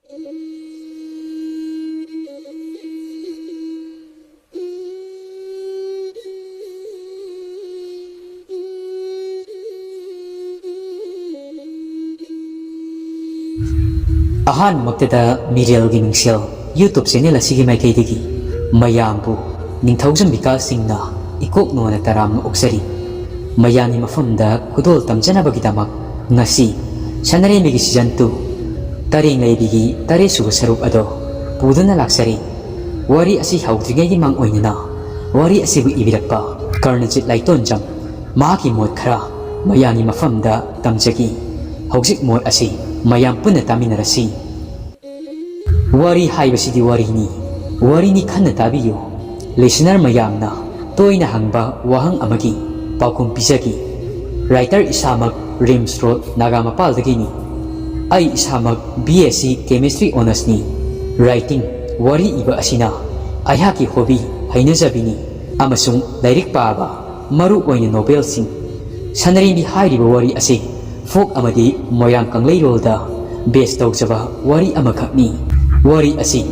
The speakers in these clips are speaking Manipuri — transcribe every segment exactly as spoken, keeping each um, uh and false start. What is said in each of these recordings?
ꯑꯍꯥꯟꯕꯃꯛꯇꯗ ꯃꯤꯔꯦꯜꯒꯤ ꯃꯤꯡꯁꯦꯜ YouTube ꯆꯦꯅꯦꯜ ꯑꯁꯤꯒꯤ ꯃꯥꯏꯀꯩꯗꯒꯤ ꯃꯌꯥꯝꯕꯨ ꯅꯤꯡꯊꯧꯖꯝ ꯕꯤꯀꯥꯁ ꯁꯤꯡꯅ ꯏꯀꯣꯛ ꯅꯣꯟꯅ ꯇꯔꯥꯝꯅ ꯑꯣꯛꯆꯔꯤ꯫ ꯃꯌꯥꯝꯒꯤ ꯃꯐꯝꯗ ꯈꯨꯗꯣꯜ ꯇꯝꯖꯅꯕꯒꯤꯗꯃꯛ ꯉꯁꯤ ꯁꯅꯥꯔꯩꯃꯒꯤ ꯁꯤꯖꯟ ꯇꯨ ꯇꯔꯦꯡ ꯂꯩꯕꯤꯒꯤ ꯇꯔꯦꯠ ꯁꯨꯕ ꯁꯔꯨꯛ ꯑꯗꯣ ꯄꯨꯗꯨꯅ ꯂꯥꯛꯆꯔꯤ꯫ ꯋꯥꯔꯤ ꯑꯁꯤ ꯍꯧꯗ꯭ꯔꯤꯉꯩꯒꯤ ꯃꯥꯡ ꯑꯣꯏꯅꯅ ꯋꯥꯔꯤ ꯑꯁꯤꯕꯨ ꯏꯕꯤꯔꯛꯄ ꯀꯔꯅꯖꯤꯠ ꯂꯥꯏꯇꯣꯟꯖꯝ ꯃꯍꯥꯛꯀꯤ ꯃꯣꯠ ꯈꯔ ꯃꯌꯥꯝꯒꯤ ꯃꯐꯝꯗ ꯇꯝꯖꯒꯦ꯫ ꯍꯧꯖꯤꯛ ꯃꯣꯠ ꯑꯁꯤ ꯃꯌꯥꯝ ꯄꯨꯟꯅ ꯇꯥꯃꯤꯟꯅꯔꯁꯤ꯫ ꯋꯥꯔꯤ ꯍꯥꯏꯕꯁꯤꯗꯤ ꯋꯥꯔꯤꯅꯤ, ꯋꯥꯔꯤꯅꯤ ꯈꯟꯅ ꯇꯥꯕꯤꯌꯨ꯫ Listener ꯃꯌꯥꯝꯅ ꯇꯣꯏꯅ ꯍꯪꯕ ꯋꯥꯍꯪ ꯑꯃꯒꯤ ꯄꯥꯎꯈꯨꯝ ꯄꯤꯖꯒꯦ꯫ Writer ꯏꯁꯥꯃꯛ ꯔꯤꯝꯁ ꯔꯣꯗ ꯅꯥꯒꯥ ꯃꯄꯥꯜꯗꯒꯤꯅꯤ꯫ ꯑꯩ ꯏꯁꯥꯃꯛ B S C Chemistry Honours ꯅꯤ꯫ Writing, ꯋꯥꯔꯤ ꯏꯕ ꯑꯁꯤꯅ ꯑꯩꯍꯥꯛꯀꯤ hobby, ꯍꯩꯅꯖꯕꯤꯅꯤ ꯑꯃꯁꯨꯡ ꯂꯥꯏꯔꯤꯛ ꯄꯥꯕ, ꯃꯔꯨ ꯑꯣꯏꯅ novel ꯁꯤꯡ꯫ ꯁꯅꯥꯔꯩꯃ ꯍꯥꯏꯔꯤꯕ ꯋꯥꯔꯤ ꯑꯁꯤ folk ꯑꯃꯗꯤ ꯃꯣꯏꯔꯥꯡ ꯀꯪꯂꯩꯔꯣꯜꯗ base ꯇꯧꯖꯕ ꯋꯥꯔꯤ ꯑꯃꯈꯛꯅꯤ꯫ ꯋꯥꯔꯤ ꯑꯁꯤ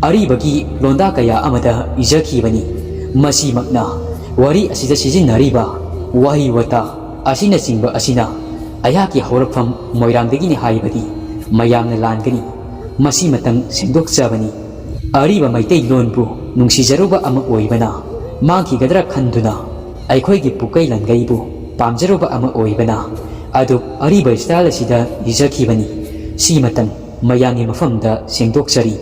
ꯑꯔꯤꯕꯒꯤ ꯂꯣꯟꯗꯥ ꯀꯌꯥ ꯑꯃꯗ ꯏꯖꯈꯤꯕꯅꯤ꯫ ꯃꯁꯤꯃꯛꯅ ꯋꯥꯔꯤ ꯑꯁꯤꯗ ꯁꯤꯖꯤꯟꯅꯔꯤꯕ ꯋꯥꯍꯩ ꯋꯥꯇꯥ ꯑꯁꯤꯅꯆꯤꯡꯕ ꯑꯁꯤꯅ ꯑꯩꯍꯥꯛꯀꯤ ꯍꯧꯔꯛꯐꯝ ꯃꯣꯏꯔꯥꯡꯗꯒꯤꯅꯤ ꯍꯥꯏꯕꯗꯤ ꯃꯌꯥꯝꯅ ꯂꯥꯟꯒꯅꯤ꯫ ꯃꯁꯤꯃꯇꯪ ꯁꯦꯡꯗꯣꯛꯆꯕꯅꯤ꯫ ꯑꯔꯤꯕ ꯃꯩꯇꯩꯂꯣꯟꯕꯨ ꯅꯨꯡꯁꯤꯖꯔꯨꯕ ꯑꯃ ꯑꯣꯏꯕꯅ ꯃꯥꯡꯈꯤꯒꯗ꯭ꯔꯥ ꯈꯟꯗꯨꯅ ꯑꯩꯈꯣꯏꯒꯤ ꯄꯨꯀꯩ ꯂꯟꯒꯩꯕꯨ ꯄꯥꯝꯖꯔꯨꯕ ꯑꯃ ꯑꯣꯏꯕꯅ ꯑꯗꯨ ꯑꯔꯤꯕ style ꯑꯁꯤꯗ ꯏꯖꯈꯤꯕꯅꯤ꯫ ꯁꯤꯃꯇꯪ ꯃꯌꯥꯝꯒꯤ ꯃꯐꯝꯗ ꯁꯦꯡꯗꯣꯛꯆꯔꯤ꯫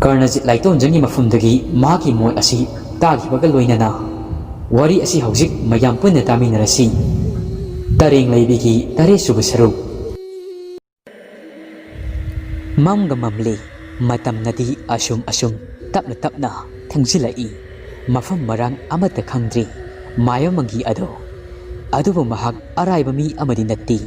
ꯀꯔꯅꯖꯤꯠ ꯂꯥꯏꯇꯣꯟꯖꯝꯒꯤ ꯃꯐꯝꯗꯒꯤ ꯃꯍꯥꯛꯀꯤ ꯃꯣꯠ ꯑꯁꯤ ꯇꯥꯈꯤꯕꯒ ꯂꯣꯏꯅꯅ ꯋꯥꯔꯤ ꯑꯁꯤ ꯍꯧꯖꯤꯛ ꯃꯌꯥꯝ ꯄꯨꯟꯅ ꯇꯥꯃꯤꯟꯅꯔꯁꯤ꯫ ꯇꯔꯦꯡ ꯂꯩꯕꯤꯒꯤ ꯇꯔꯦꯠ ꯁꯨꯕ ꯁꯔꯨꯛ꯫ ꯃꯝꯒ ꯃꯝꯂꯤ꯫ ꯃꯇꯝꯅꯗꯤ ꯑꯁꯨꯝ ꯑꯁꯨꯝ ꯇꯞꯅ ꯇꯞꯅ ꯊꯦꯡꯖꯤꯜꯂꯛꯏ꯫ ꯃꯐꯝ ꯃꯔꯥꯡ ꯑꯃꯠꯇ ꯈꯪꯗ꯭ꯔꯤ ꯃꯥꯏꯕ ꯃꯪꯒꯤ ꯑꯗꯣ꯫ ꯑꯗꯨꯕꯨ ꯃꯍꯥꯛ ꯑꯔꯥꯏꯕ ꯃꯤ ꯑꯃꯗꯤ ꯅꯠꯇꯦ꯫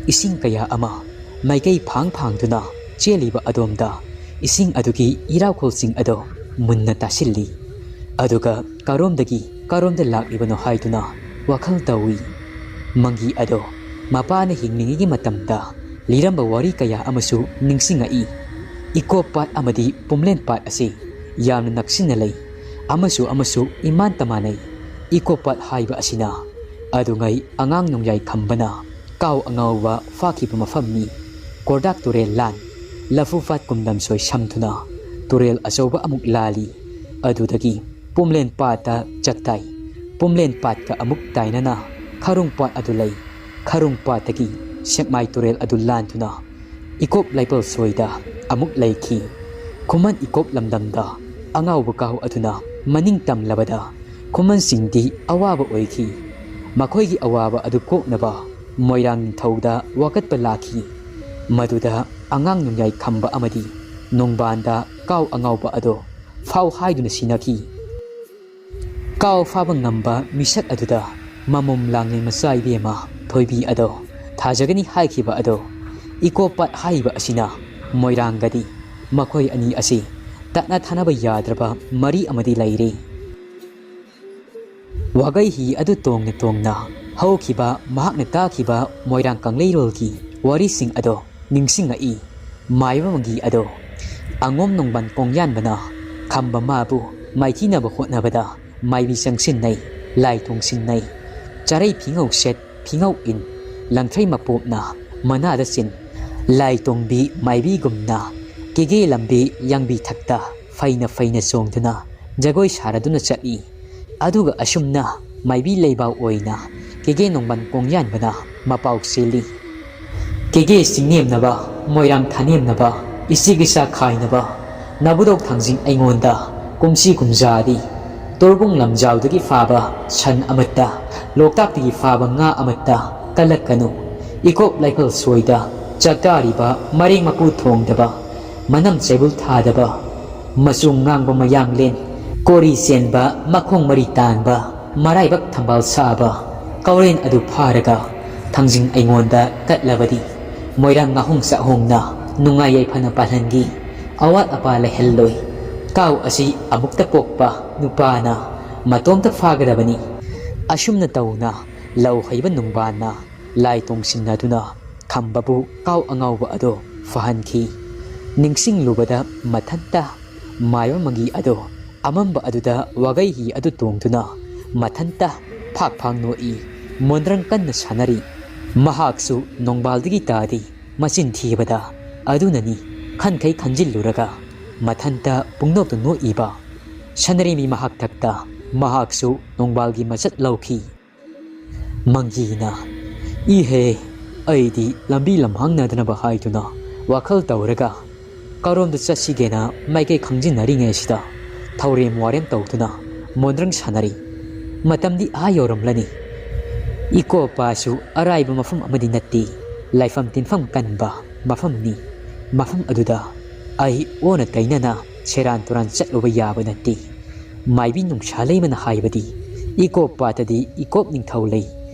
ꯏꯁꯤꯡ ꯀꯌꯥ ꯑꯃ ꯃꯥꯏꯀꯩ ꯐꯥꯡ ꯐꯥꯡꯗꯨꯅ ꯆꯦꯜꯂꯤꯕ ꯑꯗꯣꯝꯗ ꯏꯁꯤꯡ ꯑꯗꯨꯒꯤ ꯏꯔꯥꯎꯈꯣꯜꯁꯤꯡ ꯑꯗꯣ ꯃꯨꯟꯅ ꯇꯥꯁꯤꯜꯂꯤ꯫ ꯑꯗꯨꯒ ꯀꯔꯣꯝꯗꯒꯤ ꯀꯔꯣꯝꯗ ꯂꯥꯛꯂꯤꯕꯅꯣ ꯍꯥꯏꯗꯨꯅ ꯋꯥꯈꯜ ꯇꯧꯏ꯫ ꯃꯪꯒꯤ ꯑꯗꯣ ꯃꯄꯥꯅ ꯍꯤꯡꯂꯤꯉꯩꯒꯤ ꯃꯇꯝꯗ ꯂꯤꯔꯝꯕ ꯋꯥꯔꯤ ꯀꯌꯥ ꯑꯃꯁꯨ ꯅꯤꯡꯁꯤꯡꯉꯛꯏ꯫ ꯏꯀꯣꯞ ꯄꯥꯠ ꯑꯃꯗꯤ ꯄꯨꯝꯂꯦꯟ ꯄꯥꯠ ꯑꯁꯤ ꯌꯥꯝꯅ ꯅꯛꯁꯤꯟꯅ ꯂꯩ꯫ ꯑꯃꯁꯨ ꯑꯃꯁꯨ ꯏꯃꯥꯟꯇ ꯃꯥꯟꯅꯩ꯫ ꯏꯀꯣꯞ ꯄꯥꯠ ꯍꯥꯏꯕ ꯑꯁꯤꯅ ꯑꯗꯨꯉꯩ ꯑꯉꯥꯡ ꯅꯣꯡꯌꯥꯏ ꯈꯝꯕꯅ ꯀꯥꯎ ꯑꯉꯥꯎꯕ ꯐꯥꯈꯤꯕ ꯃꯐꯝꯅꯤ꯫ ꯀꯣꯔꯗꯥꯛ ꯇꯨꯔꯦꯜ ꯂꯥꯟ ꯂꯐꯨ ꯄꯥꯠ ꯀꯨꯝꯗꯝꯁꯣꯏ ꯁꯝꯗꯨꯅ ꯇꯨꯔꯦꯜ ꯑꯆꯧꯕ ꯑꯃꯨꯛ ꯂꯥꯜꯂꯤ꯫ ꯑꯗꯨꯗꯒꯤ ꯄꯨꯝꯂꯦꯟ ꯄꯥꯠꯇ ꯆꯥꯛꯇꯥꯏ꯫ ꯄꯨꯝꯂꯦꯟ ꯄꯥꯠꯀ ꯑꯃꯨꯛ ꯇꯥꯏꯅꯅ ꯈꯔꯨꯡ ꯄꯥꯠ ꯑꯗꯨ ꯂꯩ꯫ ꯈꯔꯨꯡ ꯄꯥꯠꯇꯒꯤ ꯁꯦꯛꯃꯥꯏ ꯇꯨꯔꯦꯜ ꯑꯗꯨ ꯂꯥꯟꯗꯨꯅ ꯏꯀꯣꯞ ꯂꯩꯄꯜ ꯁꯣꯏꯗ ꯑꯃꯨꯛ ꯂꯩꯈꯤ꯫ ꯈꯨꯃꯟ ꯏꯀꯣꯞ ꯂꯝꯗꯝꯗ ꯑꯉꯥꯎꯕ ꯀꯥꯎ ꯑꯗꯨꯅ ꯃꯅꯤꯡ ꯇꯝꯂꯕꯗ ꯈꯨꯃꯟꯁꯤꯡꯗꯤ ꯑꯋꯥꯕ ꯑꯣꯏꯈꯤ꯫ ꯃꯈꯣꯏꯒꯤ ꯑꯋꯥꯕ ꯑꯗꯨ ꯀꯣꯛꯅꯕ ꯃꯣꯏꯔꯥꯡ ꯅꯤꯡꯊꯧꯗ ꯋꯥꯀꯠꯄ ꯂꯥꯛꯈꯤ꯫ ꯃꯗꯨꯗ ꯑꯉꯥꯡ ꯅꯣꯡꯌꯥꯏ ꯈꯝꯕ ꯑꯃꯗꯤ ꯅꯣꯡꯕꯥꯟꯗ ꯀꯥꯎ ꯑꯉꯥꯎꯕ ꯑꯗꯣ ꯐꯥꯎ ꯍꯥꯏꯗꯨꯅ ꯁꯤꯟꯅꯈꯤ꯫ ꯀꯥꯎ ꯐꯥꯕ ꯉꯝꯕ ꯃꯤꯁꯛ ꯑꯗꯨꯗ ꯃꯃꯣꯝ ꯂꯥꯡꯂꯦꯟ ꯃꯆꯥ ꯏꯕꯦꯝꯃ ꯊꯣꯏꯕꯤ ꯑꯗꯣ ꯊꯥꯖꯒꯅꯤ ꯍꯥꯏꯈꯤꯕ ꯑꯗꯣ ꯏꯀꯣꯞ ꯄꯥꯠ ꯍꯥꯏꯔꯤꯕ ꯑꯁꯤꯅ ꯃꯣꯏꯔꯥꯡꯒꯗꯤ ꯃꯈꯣꯏ ꯑꯅꯤ ꯑꯁꯤ ꯇꯠꯅ ꯊꯥꯅꯕ ꯌꯥꯗ꯭ꯔꯕ ꯃꯔꯤ ꯑꯃꯗꯤ ꯂꯩꯔꯤ꯫ ꯋꯥꯒꯩ ꯍꯤ ꯑꯗꯨ ꯇꯣꯡꯅ ꯇꯣꯡꯅ ꯍꯧꯈꯤꯕ ꯃꯍꯥꯛꯅ ꯇꯥꯈꯤꯕ ꯃꯣꯏꯔꯥꯡ ꯀꯪꯂꯩꯔꯣꯜꯒꯤ ꯋꯥꯔꯤꯁꯤꯡ ꯑꯗꯣ ꯅꯤꯡꯁꯤꯡꯉꯛꯏ꯫ ꯃꯥꯏꯕ ꯃꯪꯒꯤ ꯑꯗꯣ ꯑꯉꯣꯝ ꯅꯣꯡꯕꯥꯟ ꯀꯣꯡꯌꯥꯟꯕꯅ ꯈꯝꯕ ꯃꯥꯕꯨ ꯃꯥꯏꯊꯤꯅꯕ ꯍꯣꯠꯅꯕꯗ ꯃꯥꯏꯕꯤ ꯆꯪꯁꯤꯟꯅꯩ, ꯂꯥꯏ ꯇꯣꯡꯁꯤꯟꯅꯩ꯫ ꯆꯔꯩ ꯐꯤꯉꯧ ꯁꯦꯠ, ꯐꯤꯉꯧ ꯏꯟ, ꯂꯪꯊ꯭ꯔꯩ ꯃꯄꯣꯞꯅ ꯃꯅꯥꯗ ꯆꯤꯟ꯫ ꯂꯥꯏ ꯇꯣꯡꯕꯤ ꯃꯥꯏꯕꯤꯒꯨꯝꯅ ꯀꯦꯒꯦ ꯂꯝꯕꯤ ꯌꯥꯡꯕꯤ ꯊꯛꯇ ꯐꯩꯅ ꯐꯩꯅ ꯆꯣꯡꯗꯨꯅ ꯖꯒꯣꯏ ꯁꯥꯔꯗꯨꯅ ꯆꯠꯂꯤ꯫ ꯑꯗꯨꯒ ꯑꯁꯨꯝꯅ ꯃꯥꯏꯕꯤ ꯂꯩꯕꯥꯛ ꯑꯣꯏꯅ ꯀꯦꯒꯦ ꯅꯣꯡꯕꯥꯟ ꯀꯣꯡꯌꯥꯟꯕꯅ ꯃꯄꯥꯎ ꯆꯦꯜꯂꯤ꯫ ꯀꯦꯒꯦ ꯆꯤꯡꯅꯦꯝꯅꯕ, ꯃꯣꯏꯔꯥꯡ ꯊꯥꯅꯦꯝꯅꯕ, ꯏꯆꯦ ꯏꯆꯥ ꯈꯥꯏꯅꯕ, ꯅꯕꯨꯗꯧ ꯊꯥꯡꯖꯤꯡ ꯑꯩꯉꯣꯟꯗ ꯀꯨꯝꯁꯤ ꯀꯨꯝꯖꯥꯗꯤ ꯇꯣꯔꯕꯨꯡ ꯂꯝꯖꯥꯎꯗꯒꯤ ꯐꯥꯕ ꯁꯟ ꯑꯃꯠꯇ, ꯂꯣꯛꯇꯥꯛꯇꯒꯤ ꯐꯥꯕ ꯉꯥ ꯑꯃꯠꯇ ꯀꯜꯂꯛꯀꯅꯨ꯫ ꯏꯀꯣꯞ ꯂꯩꯐꯜ ꯁꯣꯏꯗ ꯆꯥꯛꯇꯥꯔꯤꯕ ꯃꯔꯦꯡ ꯃꯀꯨ ꯊꯣꯡꯗꯕ, ꯃꯅꯝ ꯆꯩꯕꯨꯜ ꯊꯥꯗꯕ, ꯃꯆꯨ ꯉꯥꯡꯕ ꯃꯌꯥꯡꯂꯦꯟ, ꯀꯣꯔꯤ ꯆꯦꯟꯕ ꯃꯈꯣꯡ ꯃꯔꯤ ꯇꯥꯡꯕ, ꯃꯔꯥꯏꯕꯛ ꯊꯝꯕꯥꯜ ꯁꯥꯕ ꯀꯧꯔꯦꯟ ꯑꯗꯨ ꯐꯥꯔꯒ ꯊꯥꯡꯖꯤꯡ ꯑꯩꯉꯣꯟꯗ ꯀꯠꯂꯕꯗꯤ ꯃꯣꯏꯔꯥꯡ ꯉꯥꯍꯣꯡ ꯆꯥꯛꯍꯣꯡꯅ ꯅꯨꯡꯉꯥꯏ ꯌꯥꯏꯐꯅ ꯄꯥꯜꯍꯟꯈꯤ꯫ ꯑꯋꯥꯠ ꯑꯄꯥ ꯂꯩꯍꯜꯂꯣꯏ꯫ ꯀꯥꯎ ꯑꯁꯤ ꯑꯃꯨꯛꯇ ꯄꯣꯛꯄ ꯅꯨꯄꯥꯅ ꯃꯇꯣꯝꯇ ꯐꯥꯒꯗꯕꯅꯤ꯫ ꯑꯁꯨꯝꯅ ꯇꯧꯅ ꯂꯧ ꯍꯩꯕ ꯅꯨꯡꯕꯥꯟꯅ ꯂꯥꯏ ꯇꯣꯡꯁꯤꯟꯅꯗꯨꯅ ꯈꯝꯕꯕꯨ ꯀꯥꯎ ꯑꯉꯥꯎꯕ ꯑꯗꯣ ꯐꯍꯟꯈꯤ꯫ ꯅꯤꯡꯁꯤꯡꯂꯨꯕꯗ ꯃꯊꯟꯇ ꯃꯥꯏꯕ ꯃꯪꯒꯤ ꯑꯗꯣ ꯑꯃꯝꯕ ꯑꯗꯨꯗ ꯋꯥꯒꯩ ꯍꯤ ꯑꯗꯨ ꯇꯣꯡꯗꯨꯅ ꯃꯊꯟꯇ ꯐꯥꯛ ꯐꯥꯛ ꯅꯣꯛꯏ꯫ ꯃꯣꯟꯗ꯭ꯔꯪ ꯀꯟꯅ ꯁꯥꯟꯅꯔꯤ꯫ ꯃꯍꯥꯛꯁꯨ ꯅꯣꯡꯕꯥꯜꯗꯒꯤ ꯇꯥꯗꯦ꯫ ꯃꯆꯤꯟ ꯊꯤꯕꯗ ꯑꯗꯨꯅꯅꯤ꯫ ꯈꯟꯈꯩ ꯈꯟꯖꯤꯜꯂꯨꯔꯒ ꯃꯊꯟꯇ ꯄꯨꯡꯅꯣꯛꯇ ꯅꯣꯛꯏꯕ ꯁꯅꯔꯦꯝꯕꯤ ꯃꯍꯥꯛ ꯊꯛꯇ ꯃꯍꯥꯛꯁꯨ ꯅꯣꯡꯕꯥꯜꯒꯤ ꯃꯆꯠ ꯂꯧꯈꯤ꯫ ꯃꯪꯒꯤꯅ, "ꯏꯍꯦ, ꯑꯩꯗꯤ ꯂꯝꯕꯤ ꯂꯝꯍꯥꯡ ꯅꯥꯗꯅꯕ ꯍꯥꯏꯗꯨꯅ ꯋꯥꯈꯜ ꯇꯧꯔꯒ ꯀꯔꯣꯝꯗ ꯆꯠꯁꯤꯒꯦꯅ ꯃꯥꯏꯀꯩ ꯈꯪꯖꯤꯟꯅꯔꯤꯉꯩꯁꯤꯗ ꯊꯧꯔꯦꯝ ꯋꯥꯔꯦꯝ ꯇꯧꯗꯨꯅ ꯃꯣꯟꯗ꯭ꯔꯪ ꯁꯥꯟꯅꯔꯤ꯫ ꯃꯇꯝꯗꯤ ꯑꯥ ꯌꯧꯔꯝꯂꯅꯤ꯫ ꯏꯀꯣꯞꯄꯥꯁꯨ ꯑꯔꯥꯏꯕ ꯃꯐꯝ ꯑꯃꯗꯤ ꯅꯠꯇꯦ꯫ ꯂꯥꯏꯐꯝ ꯇꯤꯟꯐꯝ ꯀꯟꯕ ꯃꯐꯝꯅꯤ꯫ ꯃꯐꯝ ꯑꯗꯨꯗ ꯑꯩ ꯑꯣꯟꯅ ꯇꯩꯅꯅ ꯁꯦꯔꯥꯟ ꯇꯨꯔꯥꯟ ꯆꯠꯂꯨꯕ ꯌꯥꯕ ꯅꯠꯇꯦ꯫ ꯃꯥꯏꯕꯤ ꯅꯨꯡꯁꯥ ꯂꯩꯃꯅ ꯍꯥꯏꯕꯗꯤ ꯏꯀꯣꯞ ꯄꯥꯠꯇꯗꯤ ꯏꯀꯣꯞ ꯅꯤꯡꯊꯧ ꯂꯩ꯫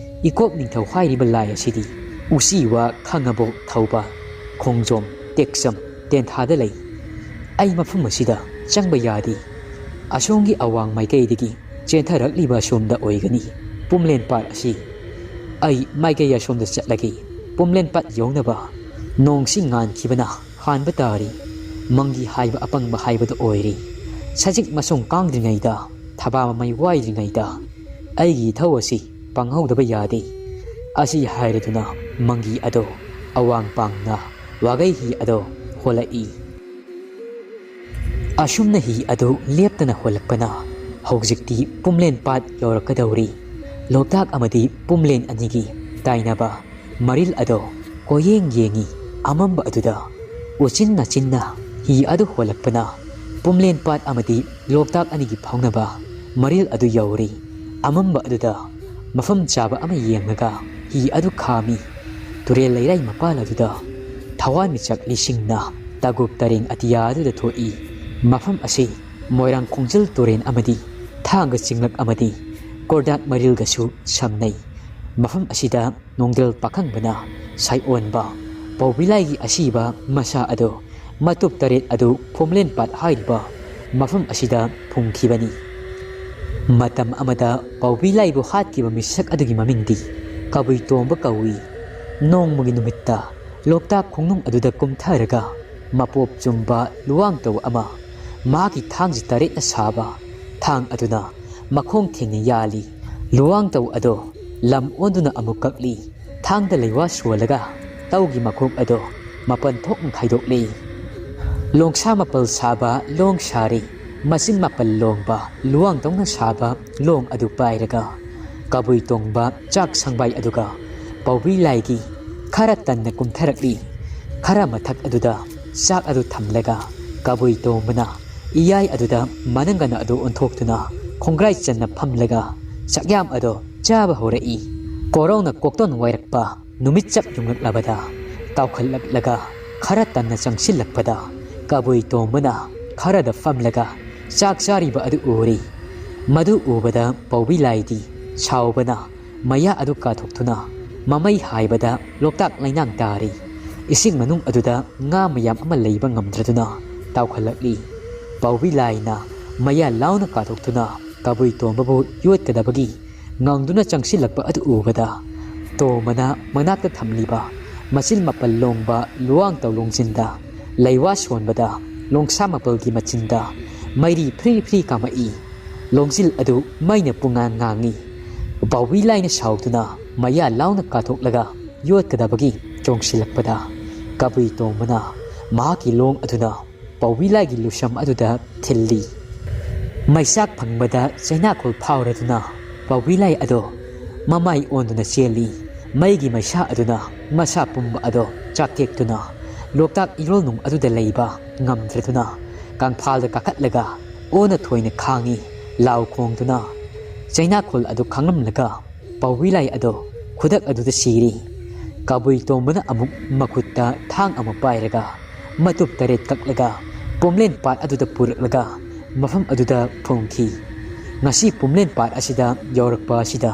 ꯏꯀꯣꯞ ꯅꯤꯡꯊꯧ ꯍꯥꯏꯔꯤꯕ ꯂꯥꯏ ꯑꯁꯤꯗꯤ ꯎꯆꯤ ꯋꯥ, ꯈꯥꯉꯕꯣꯛ, ꯊꯧꯕ, ꯈꯣꯡꯖꯣꯝ, ꯇꯦꯛꯆꯝ, ꯇꯦꯟꯊꯥꯗ ꯂꯩ꯫ ꯑꯩ ꯃꯐꯝ ꯑꯁꯤꯗ ꯆꯪꯕ ꯌꯥꯗꯦ꯫ ꯑꯁꯣꯝꯒꯤ ꯑꯋꯥꯡ ꯃꯥꯏꯀꯩꯗꯒꯤ ꯆꯦꯟꯊꯔꯛꯂꯤꯕ ꯑꯁꯣꯝꯗ ꯑꯣꯏꯒꯅꯤ ꯄꯨꯝꯂꯦꯟ ꯄꯥꯠ ꯑꯁꯤ꯫ ꯑꯩ ꯃꯥꯏꯀꯩ ꯑꯁꯣꯝꯗ ꯆꯠꯂꯒꯦ꯫ ꯄꯨꯝꯂꯦꯟ ꯄꯥꯠ ꯌꯧꯅꯕ ꯅꯣꯡꯁꯤ ꯉꯥꯟꯈꯤꯕꯅ ꯍꯥꯟꯕ ꯇꯥꯔꯤ꯫ ꯃꯪꯒꯤ ꯍꯥꯏꯕ ꯑꯄꯪꯕ ꯍꯥꯏꯕꯗꯨ ꯑꯣꯏꯔꯦ꯫ ꯁꯖꯤꯛ ꯃꯁꯨꯡ ꯀꯥꯡꯗ꯭ꯔꯤꯉꯩꯗ, ꯊꯕꯥ ꯃꯃꯩ ꯋꯥꯏꯗ꯭ꯔꯤꯉꯩꯗ ꯑꯩꯒꯤ ꯏꯊꯧ ꯑꯁꯤ ꯄꯥꯡꯍꯧꯗꯕ ꯌꯥꯗꯦ꯫ ꯑꯁꯤ ꯍꯥꯏꯔꯗꯨꯅ ꯃꯪꯒꯤ ꯑꯗꯣ ꯑꯋꯥꯡ ꯄꯥꯡꯅ ꯋꯥꯒꯩ ꯍꯤ ꯑꯗꯣ ꯍꯣꯜꯂꯛꯏ꯫ ꯑꯁꯨꯝꯅ ꯍꯤ ꯑꯗꯨ ꯂꯦꯞꯇꯅ ꯍꯣꯜꯂꯛꯄꯅ ꯍꯧꯖꯤꯛꯇꯤ ꯄꯨꯝꯂꯦꯟ ꯄꯥꯠ ꯌꯧꯔꯛꯀꯗꯧꯔꯤ꯫ ꯂꯣꯛꯇꯥꯛ ꯑꯃꯗꯤ ꯄꯨꯝꯂꯦꯟ ꯑꯅꯤꯒꯤ ꯇꯥꯏꯅꯕ ꯃꯔꯤꯜ ꯑꯗꯣ ꯀꯣꯌꯦꯡ ꯌꯦꯡꯉꯤ꯫ ꯑꯃꯝꯕ ꯑꯗꯨꯗ ꯎꯆꯤꯟ ꯅꯥꯆꯤꯟꯅ ꯍꯤ ꯑꯗꯨ ꯍꯣꯜꯂꯛꯄꯅ ꯄꯨꯝꯂꯦꯟ ꯄꯥꯠ ꯑꯃꯗꯤ ꯂꯣꯛꯇꯥꯛ ꯑꯅꯤꯒꯤ ꯐꯥꯎꯅꯕ ꯃꯔꯤꯜ ꯑꯗꯨ ꯌꯧꯔꯤ꯫ ꯑꯃꯝꯕ ꯑꯗꯨꯗ ꯃꯐꯝ ꯆꯥꯕ ꯑꯃ ꯌꯦꯡꯂꯒ ꯍꯤ ꯑꯗꯨ ꯈꯥꯝꯃꯤ꯫ ꯇꯨꯔꯦꯜ ꯂꯩꯔꯥꯏ ꯃꯄꯥꯜ ꯑꯗꯨꯗ ꯊꯋꯥꯟꯃꯤꯆꯥꯛ ꯂꯤꯁꯤꯡꯅ ꯇꯥꯒꯨꯞ ꯇꯔꯦꯡ ꯑꯇꯤꯌꯥ ꯑꯗꯨꯗ ꯊꯣꯛꯏ꯫ ꯃꯐꯝ ꯑꯁꯤ ꯃꯣꯏꯔꯥꯡ ꯈꯣꯡꯖꯜ ꯇꯨꯔꯦꯜ ꯑꯃꯗꯤ ꯊꯥꯡꯒ ꯆꯤꯡꯂꯛ ꯑꯃꯗꯤ ꯀꯣꯔꯗꯥꯛ ꯃꯔꯤꯜꯒꯁꯨ ꯁꯝꯅꯩ꯫ ꯃꯐꯝ ꯑꯁꯤꯗ ꯅꯣꯡꯗꯦꯜ ꯄꯥꯈꯪꯕꯅ ꯁꯥꯏꯑꯣꯟꯕ ꯄꯧꯕꯤꯂꯥꯏꯒꯤ ꯑꯁꯤꯕ ꯃꯁꯥ ꯑꯗꯨ ꯃꯇꯨꯞ ꯇꯔꯦꯠ ꯑꯗꯨ ꯐꯨꯝꯂꯦꯟ ꯄꯥꯠ ꯍꯥꯏꯔꯤꯕ ꯃꯐꯝ ꯑꯁꯤꯗ ꯐꯨꯝꯈꯤꯕꯅꯤ꯫ ꯃꯇꯝ ꯑꯃꯗ ꯄꯧꯕꯤꯂꯥꯏꯕꯨ ꯍꯥꯠꯈꯤꯕ ꯃꯤꯁꯛ ꯑꯗꯨꯒꯤ ꯃꯃꯤꯡꯗꯤ ꯀꯕꯨꯏ ꯇꯣꯝꯕ ꯀꯧꯏ꯫ ꯅꯣꯡꯃꯒꯤ ꯅꯨꯃꯤꯠꯇ ꯂꯣꯛꯇꯥꯛ ꯈꯣꯡꯅꯨꯡ ꯑꯗꯨꯗ ꯀꯨꯝꯊꯔꯒ ꯃꯄꯣꯞ ꯆꯨꯝꯕ ꯂꯨꯋꯥꯡꯇꯧ ꯑꯃ, ꯃꯍꯥꯛꯀꯤ ꯊꯥꯡꯁꯤ ꯇꯔꯦꯠꯅ ꯁꯥꯕ ꯊꯥꯡ ꯑꯗꯨꯅ ꯃꯈꯣꯡ ꯊꯦꯡꯅ ꯌꯥꯜꯂꯤ꯫ ꯂꯨꯋꯥꯡꯇꯧ ꯑꯗꯣ ꯂꯝ ꯑꯣꯟꯗꯨꯅ ꯑꯃꯨꯛ ꯀꯛꯂꯤ꯫ ꯊꯥꯡꯗ ꯂꯩꯋꯥ ꯁꯣꯜꯂꯒ ꯇꯧꯒꯤ ꯃꯈꯣꯛ ꯑꯗꯣ ꯃꯥꯄꯟ ꯊꯣꯛꯅ ꯈꯥꯏꯗꯣꯛꯂꯤ꯫ ꯂꯣꯡꯁꯥ ꯃꯥꯄꯜ ꯁꯥꯕ ꯂꯣꯡ ꯁꯥꯔꯤ꯫ ꯃꯆꯤꯟ ꯃꯥꯄꯜ ꯂꯣꯡꯕ ꯂꯨꯋꯥꯡꯇꯧꯅ ꯁꯥꯕ ꯂꯣꯡ ꯑꯗꯨ ꯄꯥꯏꯔꯒ ꯀꯕꯨꯏ ꯇꯣꯡꯕ ꯆꯥꯛ ꯁꯪꯕꯥꯏ ꯑꯗꯨꯒ ꯄꯥꯎꯕꯤ ꯂꯥꯏꯒꯤ ꯈꯔ ꯇꯟꯅ ꯀꯨꯝꯊꯔꯛꯂꯤ꯫ ꯈꯔ ꯃꯊꯛ ꯑꯗꯨꯗ ꯆꯥꯛ ꯑꯗꯨ ꯊꯝꯂꯒ ꯀꯕꯨꯏ ꯇꯣꯝꯕꯅ ꯏꯌꯥꯏ ꯑꯗꯨꯗ ꯃꯅꯪꯒꯟ ꯑꯗꯨ ꯑꯣꯟꯊꯣꯛꯇꯨꯅ ꯈꯣꯡꯒ꯭ꯔꯥꯏ ꯆꯟꯅ ꯐꯝꯂꯒ ꯆꯥꯛꯌꯥꯝ ꯑꯗꯣ ꯆꯥꯕ ꯍꯧꯔꯛꯏ꯫ ꯀꯣꯔꯧꯅ ꯀꯣꯛꯇꯣꯟ ꯋꯥꯏꯔꯛꯄ ꯅꯨꯃꯤꯠ ꯆꯞ ꯌꯨꯡꯂꯛꯂꯕꯗ ꯇꯥꯎꯈꯠꯂꯛꯂꯒ ꯈꯔ ꯇꯟꯅ ꯆꯪꯁꯤꯜꯂꯛꯄꯗ ꯀꯕꯨꯏ ꯇꯣꯝꯕꯅ ꯈꯔꯗ ꯐꯝꯂꯒ ꯆꯥꯛ ꯆꯥꯔꯤꯕ ꯑꯗꯨ ꯎꯔꯤ꯫ ꯃꯗꯨ ꯎꯕꯗ ꯄꯥꯎꯕꯤ ꯂꯥꯏꯗꯤ ꯁꯥꯎꯕꯅ ꯃꯌꯥ ꯑꯗꯨ ꯀꯥꯊꯣꯛꯇꯨꯅ ꯃꯃꯩ ꯍꯥꯏꯕꯗ ꯂꯣꯛꯇꯥꯛ ꯂꯩꯅꯥꯡ ꯇꯥꯔꯤ꯫ ꯏꯁꯤꯡ ꯃꯅꯨꯡ ꯑꯗꯨꯗ ꯉꯥ ꯃꯌꯥꯝ ꯑꯃ ꯂꯩꯕ ꯉꯝꯗ꯭ꯔꯗꯨꯅ ꯇꯥꯎꯈꯠꯂꯛꯂꯤ꯫ ꯄꯥꯎꯕꯤ ꯂꯥꯏꯅ ꯃꯌꯥ ꯂꯥꯎꯅ ꯀꯥꯊꯣꯛꯇꯨꯅ ꯀꯕꯨꯏ ꯇꯣꯝꯕꯕꯨ ꯌꯣꯠꯀꯗꯕꯒꯤ ꯉꯪꯗꯨꯅ ꯆꯪꯁꯤꯜꯂꯛꯄ ꯑꯗꯨ ꯎꯕꯗ ꯇꯣꯝꯕꯅ ꯃꯅꯥꯛꯇ ꯊꯝꯂꯤꯕ ꯃꯆꯤꯟ ꯃꯥꯄꯜ ꯂꯣꯡꯕ ꯂꯨꯋꯥꯡ ꯇꯧ ꯂꯣꯡꯖꯤꯟꯗ ꯂꯩꯋꯥ ꯁꯣꯟꯕꯗ ꯂꯣꯡꯁꯥ ꯃꯥꯄꯜꯒꯤ ꯃꯆꯤꯟꯗ ꯃꯩꯔꯤ ꯐ꯭ꯔꯤ ꯐ꯭ꯔꯤ ꯀꯥꯝꯃꯛꯏ꯫ ꯂꯣꯡꯖꯤꯜ ꯑꯗꯨ ꯃꯩꯅ ꯄꯨꯡꯉꯥꯟ ꯉꯥꯡꯉꯤ꯫ ꯄꯥꯎꯕꯤ ꯂꯥꯏꯅ ꯁꯥꯎꯗꯨꯅ ꯃꯌꯥ ꯂꯥꯎꯅ ꯀꯥꯊꯣꯛꯂꯒ ꯌꯣꯠꯀꯗꯕꯒꯤ ꯆꯣꯡꯁꯤꯜꯂꯛꯄꯗ ꯀꯕꯨꯏ ꯇꯣꯝꯕꯅ ꯃꯍꯥꯛꯀꯤ ꯂꯣꯡ ꯑꯗꯨꯅ ꯄꯥꯎꯕꯤ ꯂꯥꯏꯒꯤ ꯂꯨꯁꯝ ꯑꯗꯨꯗ ꯊꯤꯜꯂꯤ꯫ ꯃꯩꯆꯥꯛ ꯐꯪꯕꯗ ꯆꯩꯅꯥꯈꯣꯜ ꯐꯥꯎꯔꯗꯨꯅ ꯄꯥꯎꯕꯤ ꯂꯥꯏ ꯑꯗꯣ ꯃꯃꯥꯏ ꯑꯣꯟꯗꯨꯅ ꯆꯦꯜꯂꯤ꯫ ꯃꯩꯒꯤ ꯃꯩꯁꯥ ꯑꯗꯨꯅ ꯃꯁꯥ ꯄꯨꯝꯕ ꯑꯗꯣ ꯆꯥꯛꯇꯦꯛꯇꯨꯅ ꯂꯣꯛꯇꯥꯛ ꯏꯔꯣꯜꯅꯨꯡ ꯑꯗꯨꯗ ꯂꯩꯕ ꯉꯝꯗ꯭ꯔꯗꯨꯅ ꯀꯪꯐꯥꯜꯗ ꯀꯥꯈꯠꯂꯒ ꯑꯣꯟꯅ ꯊꯣꯏꯅ ꯈꯥꯡꯉꯤ꯫ ꯂꯥꯎ ꯈꯣꯡꯗꯨꯅ ꯆꯩꯅꯥꯈꯣꯜ ꯑꯗꯨ ꯈꯥꯡꯂꯝꯂꯒ ꯄꯥꯎꯕꯤ ꯂꯥꯏ ꯑꯗꯣ ꯈꯨꯗꯛ ꯑꯗꯨꯗ ꯁꯤꯔꯤ꯫ ꯀꯕꯨꯏ ꯇꯣꯝꯕꯅ ꯑꯃꯨꯛ ꯃꯈꯨꯠꯇ ꯊꯥꯡ ꯑꯃ ꯄꯥꯏꯔꯒ ꯃꯇꯨꯞ ꯇꯔꯦꯠ ꯀꯛꯂꯒ ꯄꯨꯝꯂꯦꯟ ꯄꯥꯠ ꯑꯗꯨꯗ ꯄꯨꯔꯛꯂꯒ ꯃꯐꯝ ꯑꯗꯨꯗ ꯐꯨꯝꯈꯤ꯫ ꯉꯁꯤ ꯄꯨꯝꯂꯦꯟ ꯄꯥꯠ ꯑꯁꯤꯗ ꯌꯧꯔꯛꯄ ꯑꯁꯤꯗ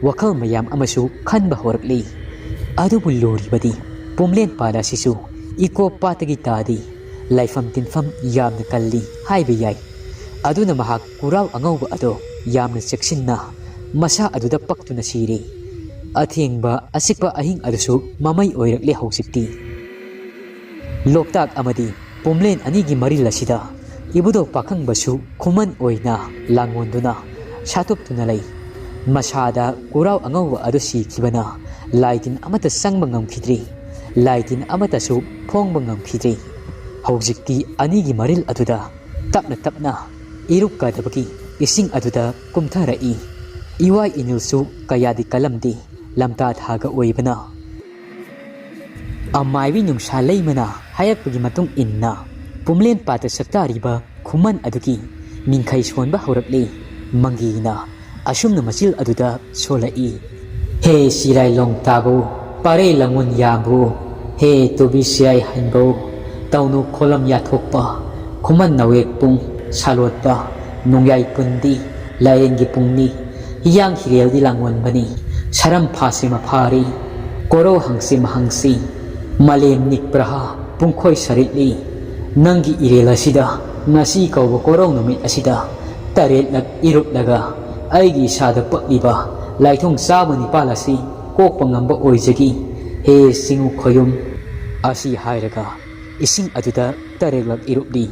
ꯋꯥꯈꯜ ꯃꯌꯥꯝ ꯑꯃꯁꯨ ꯈꯟꯕ ꯍꯧꯔꯛꯂꯤ꯫ ꯑꯗꯨꯕꯨ ꯂꯨꯔꯤꯕꯗꯤ ꯄꯨꯝꯂꯦꯟ ꯄꯥꯠ ꯑꯁꯤꯁꯨ ꯏꯀꯣꯞ ꯄꯥꯠꯇꯒꯤ ꯇꯥꯗꯦ꯫ ꯂꯩꯐꯝ ꯇꯤꯟꯐꯝ ꯌꯥꯝꯅ ꯀꯜꯂꯤ ꯍꯥꯏꯕ ꯌꯥꯏ꯫ ꯑꯗꯨꯅ ꯃꯍꯥꯛ ꯀꯨꯔꯥꯎ ꯑꯉꯧꯕ ꯑꯗꯣ ꯌꯥꯝꯅ ꯆꯦꯛꯁꯤꯟꯅ ꯃꯁꯥ ꯑꯗꯨꯗ ꯄꯛꯇꯨꯅ ꯁꯤꯔꯦ꯫ ꯑꯊꯦꯡꯕ ꯑꯆꯤꯛꯄ ꯑꯍꯤꯡ ꯑꯗꯨꯁꯨ ꯃꯃꯩ ꯑꯣꯏꯔꯛꯂꯦ ꯍꯧꯖꯤꯛꯇꯤ꯫ ꯂꯣꯛꯇꯥꯛ ꯑꯃꯗꯤ ꯄꯨꯝꯂꯦꯟ ꯑꯅꯤꯒꯤ ꯃꯔꯤꯜ ꯑꯁꯤꯗ ꯏꯕꯨꯙꯧ ꯄꯥꯈꯪꯕꯁꯨ ꯈꯨꯃꯟ ꯑꯣꯏꯅ ꯂꯥꯡꯉꯣꯟꯗꯨꯅ ꯁꯥꯇꯨꯞꯇꯨꯅ ꯂꯩ꯫ ꯃꯁꯥꯗ ꯀꯨꯔꯥꯎ ꯑꯉꯧꯕ ꯑꯗꯨ ꯁꯤꯈꯤꯕꯅ ꯂꯥꯏ ꯇꯤꯟ ꯑꯃꯠꯇ ꯆꯪꯕ ꯉꯝꯈꯤꯗ꯭ꯔꯤ, ꯂꯥꯏ ꯇꯤꯟ ꯑꯃꯠꯇꯁꯨ ꯐꯣꯡꯕ ꯉꯝꯈꯤꯗ꯭ꯔꯤ꯫ ꯍꯧꯖꯤꯛꯇꯤ ꯑꯅꯤꯒꯤ ꯃꯔꯤꯜ ꯑꯗꯨꯗ ꯇꯞꯅ ꯇꯞꯅ ꯏꯔꯨꯞꯀꯗꯕꯒꯤ ꯏꯁꯤꯡ ꯑꯗꯨꯗ ꯀꯨꯝꯊꯔꯛꯏ꯫ ꯏꯋꯥꯏ ꯏꯅꯤꯜꯁꯨ ꯀꯌꯥꯗꯤ ꯀꯜꯂꯝꯗꯦ, ꯂꯝꯇꯥ ꯊꯥꯒ ꯑꯣꯏꯕꯅ꯫ ꯑꯃꯥꯏꯕꯤ ꯅꯨꯡꯁꯥ ꯂꯩꯃꯅ ꯍꯥꯏꯔꯛꯄꯒꯤ ꯃꯇꯨꯡ ꯏꯟꯅ ꯄꯨꯝꯂꯦꯟ ꯄꯥꯠꯇ ꯁꯛꯇꯥꯔꯤꯕ ꯈꯨꯃꯟ ꯑꯗꯨꯒꯤ ꯃꯤꯡꯈꯩ ꯁꯣꯟꯕ ꯍꯧꯔꯛꯂꯤ꯫ ꯃꯪꯒꯤꯅ ꯑꯁꯨꯝꯅ ꯃꯆꯤꯜ ꯑꯗꯨꯗ ꯁꯣꯜꯂꯛꯏ꯫ ꯍꯦ ꯁꯤꯔꯥꯏ ꯂꯣꯡ ꯇꯥꯕꯨ, ꯄꯥꯔꯩ ꯂꯥꯡꯉꯣꯟ ꯌꯥꯝꯕꯨ, ꯍꯦ ꯇꯨꯕꯤ ꯁꯤꯌꯥꯏ ꯍꯟꯕꯧ, ꯇꯧꯅꯨ ꯈꯣꯂꯝ ꯌꯥꯊꯣꯛꯄ, ꯈꯨꯃꯟ ꯅꯋꯦꯛ ꯄꯨꯡ ꯁꯥꯂꯣꯠꯄ, ꯅꯣꯡꯌꯥꯏ ꯄꯨꯟꯗꯤ ꯂꯥꯏꯔꯦꯟꯒꯤ ꯄꯨꯡꯅꯤ, ꯍꯤꯌꯥꯡ ꯍꯤꯔꯦꯜꯗꯤ ꯂꯥꯡꯉꯣꯟꯕꯅꯤ, ꯁꯔꯝ ꯐꯥꯁꯤ ꯃꯐꯥꯔꯤ, ꯀꯣꯔꯧ ꯍꯪꯁꯤ ꯃꯍꯪꯁꯤ, ꯃꯥꯂꯦꯝ ꯅꯤꯛꯄ꯭ꯔꯍꯥ ꯄꯨꯡꯈꯣꯏ ꯁꯔꯤꯠꯂꯤ꯫ ꯅꯪꯒꯤ ꯏꯔꯦꯜ ꯑꯁꯤꯗ ꯉꯁꯤ ꯀꯧꯕ ꯀꯣꯔꯧ ꯅꯨꯃꯤꯠ ꯑꯁꯤꯗ ꯇꯔꯦꯠꯂꯛ ꯏꯔꯨꯞꯂꯒ ꯑꯩꯒꯤ ꯏꯁꯥꯗ ꯄꯛꯂꯤꯕ ꯂꯥꯏꯊꯣꯡ ꯆꯥꯕ ꯅꯤꯄꯥꯜ ꯑꯁꯤ ꯀꯣꯛꯄ ꯉꯝꯕ ꯑꯣꯏꯖꯒꯤ꯫ ꯍꯦ ꯆꯤꯡꯉꯨ ꯈꯣꯌꯨꯝ꯫ ꯑꯁꯤ ꯍꯥꯏꯔꯒ ꯏꯁꯤꯡ ꯑꯗꯨꯗ ꯇꯔꯦꯠꯂꯛ ꯏꯔꯨꯞꯂꯤ꯫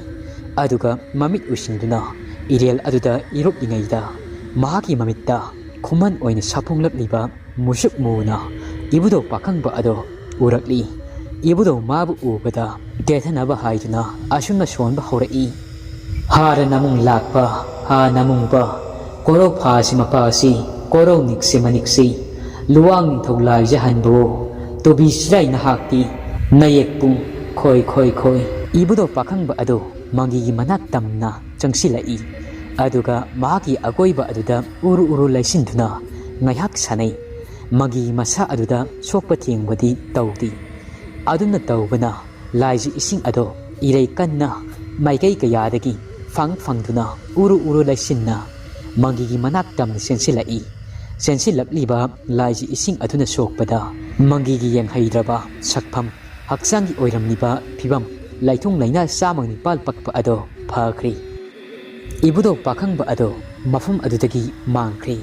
ꯑꯗꯨꯒ ꯃꯃꯤꯠ ꯎꯏꯁꯤꯟꯗꯨꯅ ꯏꯔꯦꯜ ꯑꯗꯨꯗ ꯏꯔꯨꯞꯂꯤꯉꯩꯗ ꯃꯍꯥꯛꯀꯤ ꯃꯃꯤꯠꯇ ꯈꯨꯃꯟ ꯑꯣꯏꯅ ꯁꯥꯐꯣꯡꯂꯛꯂꯤꯕ ꯃꯨꯁꯨꯛ ꯃꯨꯅ ꯏꯕꯨꯙꯧ ꯄꯥꯈꯪꯕ ꯑꯗꯣ ꯎꯔꯛꯂꯤ꯫ ꯏꯕꯨꯙꯧ ꯃꯥꯕꯨ ꯎꯕꯗ ꯇꯦꯊꯅꯕ ꯍꯥꯏꯗꯨꯅ ꯑꯁꯨꯝꯅ ꯁꯣꯟꯕ ꯍꯧꯔꯛꯏ꯫ ꯍꯥꯔ ꯅꯃꯨꯡ ꯂꯥꯛꯄ, ꯍꯥ ꯅꯃꯨꯡꯕ, ꯀꯣꯔꯧ ꯐꯥꯁꯤ ꯃꯄꯥꯁꯤ, ꯀꯣꯔꯧ ꯅꯤꯛꯁꯤ ꯃꯅꯤꯛꯁꯤ, ꯂꯨꯋꯥꯡ ꯅꯤꯡꯊꯧ ꯂꯥꯏꯖ ꯍꯟꯕꯋꯣ, ꯇꯨꯕꯤ ꯁꯤꯔꯥꯏ ꯅꯍꯥꯛꯇꯤ ꯅꯌꯦꯛ ꯄꯨꯡ ꯈꯣꯏ ꯈꯣꯏ ꯈꯣꯏ꯫ ꯏꯕꯨꯙꯧ ꯄꯥꯈꯪꯕ ꯑꯗꯨ ꯃꯪꯒꯤꯒꯤ ꯃꯅꯥꯛ ꯇꯝꯅ ꯆꯪꯁꯤꯜꯂꯛꯏ꯫ ꯑꯗꯨꯒ ꯃꯍꯥꯛꯀꯤ ꯑꯀꯣꯏꯕ ꯑꯗꯨꯗ ꯎꯔꯨ ꯎꯔꯨ ꯂꯩꯁꯤꯟꯗꯨꯅ ꯉꯥꯏꯍꯥꯛ ꯁꯥꯟꯅꯩ꯫ ꯃꯪꯒꯤ ꯃꯁꯥ ꯑꯗꯨꯗ ꯁꯣꯛꯄ ꯊꯦꯡꯕꯗꯤ ꯇꯧꯗꯦ꯫ ꯑꯗꯨꯝꯅ ꯇꯧꯕꯅ ꯂꯥꯏꯖꯤ ꯏꯁꯤꯡ ꯑꯗꯣ ꯏꯔꯩ ꯀꯟꯅ ꯃꯥꯏꯀꯩ ꯀꯌꯥꯗꯒꯤ ꯐꯪ ꯐꯪꯗꯨꯅ ꯎꯔꯨ ꯎꯔꯨ ꯂꯩꯁꯤꯟꯅ ꯃꯪꯒꯤꯒꯤ ꯃꯅꯥꯛ ꯇꯝꯅ ꯆꯦꯟꯁꯤꯜꯂꯛꯏ꯫ ꯆꯦꯟꯁꯤꯜꯂꯛꯂꯤꯕ ꯂꯥꯏꯖꯤ ꯏꯁꯤꯡ ꯑꯗꯨꯅ ꯁꯣꯛꯄꯗ ꯃꯪꯒꯤꯒꯤ ꯌꯦꯡꯍꯩꯗ꯭ꯔꯕ ꯁꯛꯐꯝ, ꯍꯛꯆꯥꯡꯒꯤ ꯑꯣꯏꯔꯝꯂꯤꯕ ꯐꯤꯕꯝ, ꯂꯥꯏꯊꯨꯡ ꯂꯥꯏꯅꯥ ꯆꯥꯝꯃꯒ ꯅꯤꯄꯥꯜ ꯄꯛꯄ ꯑꯗꯣ ꯐꯈ꯭ꯔꯦ꯫ ꯏꯕꯨꯙꯧ ꯄꯥꯈꯪꯕ ꯑꯗꯣ ꯃꯐꯝ ꯑꯗꯨꯗꯒꯤ ꯃꯥꯡꯈ꯭ꯔꯦ꯫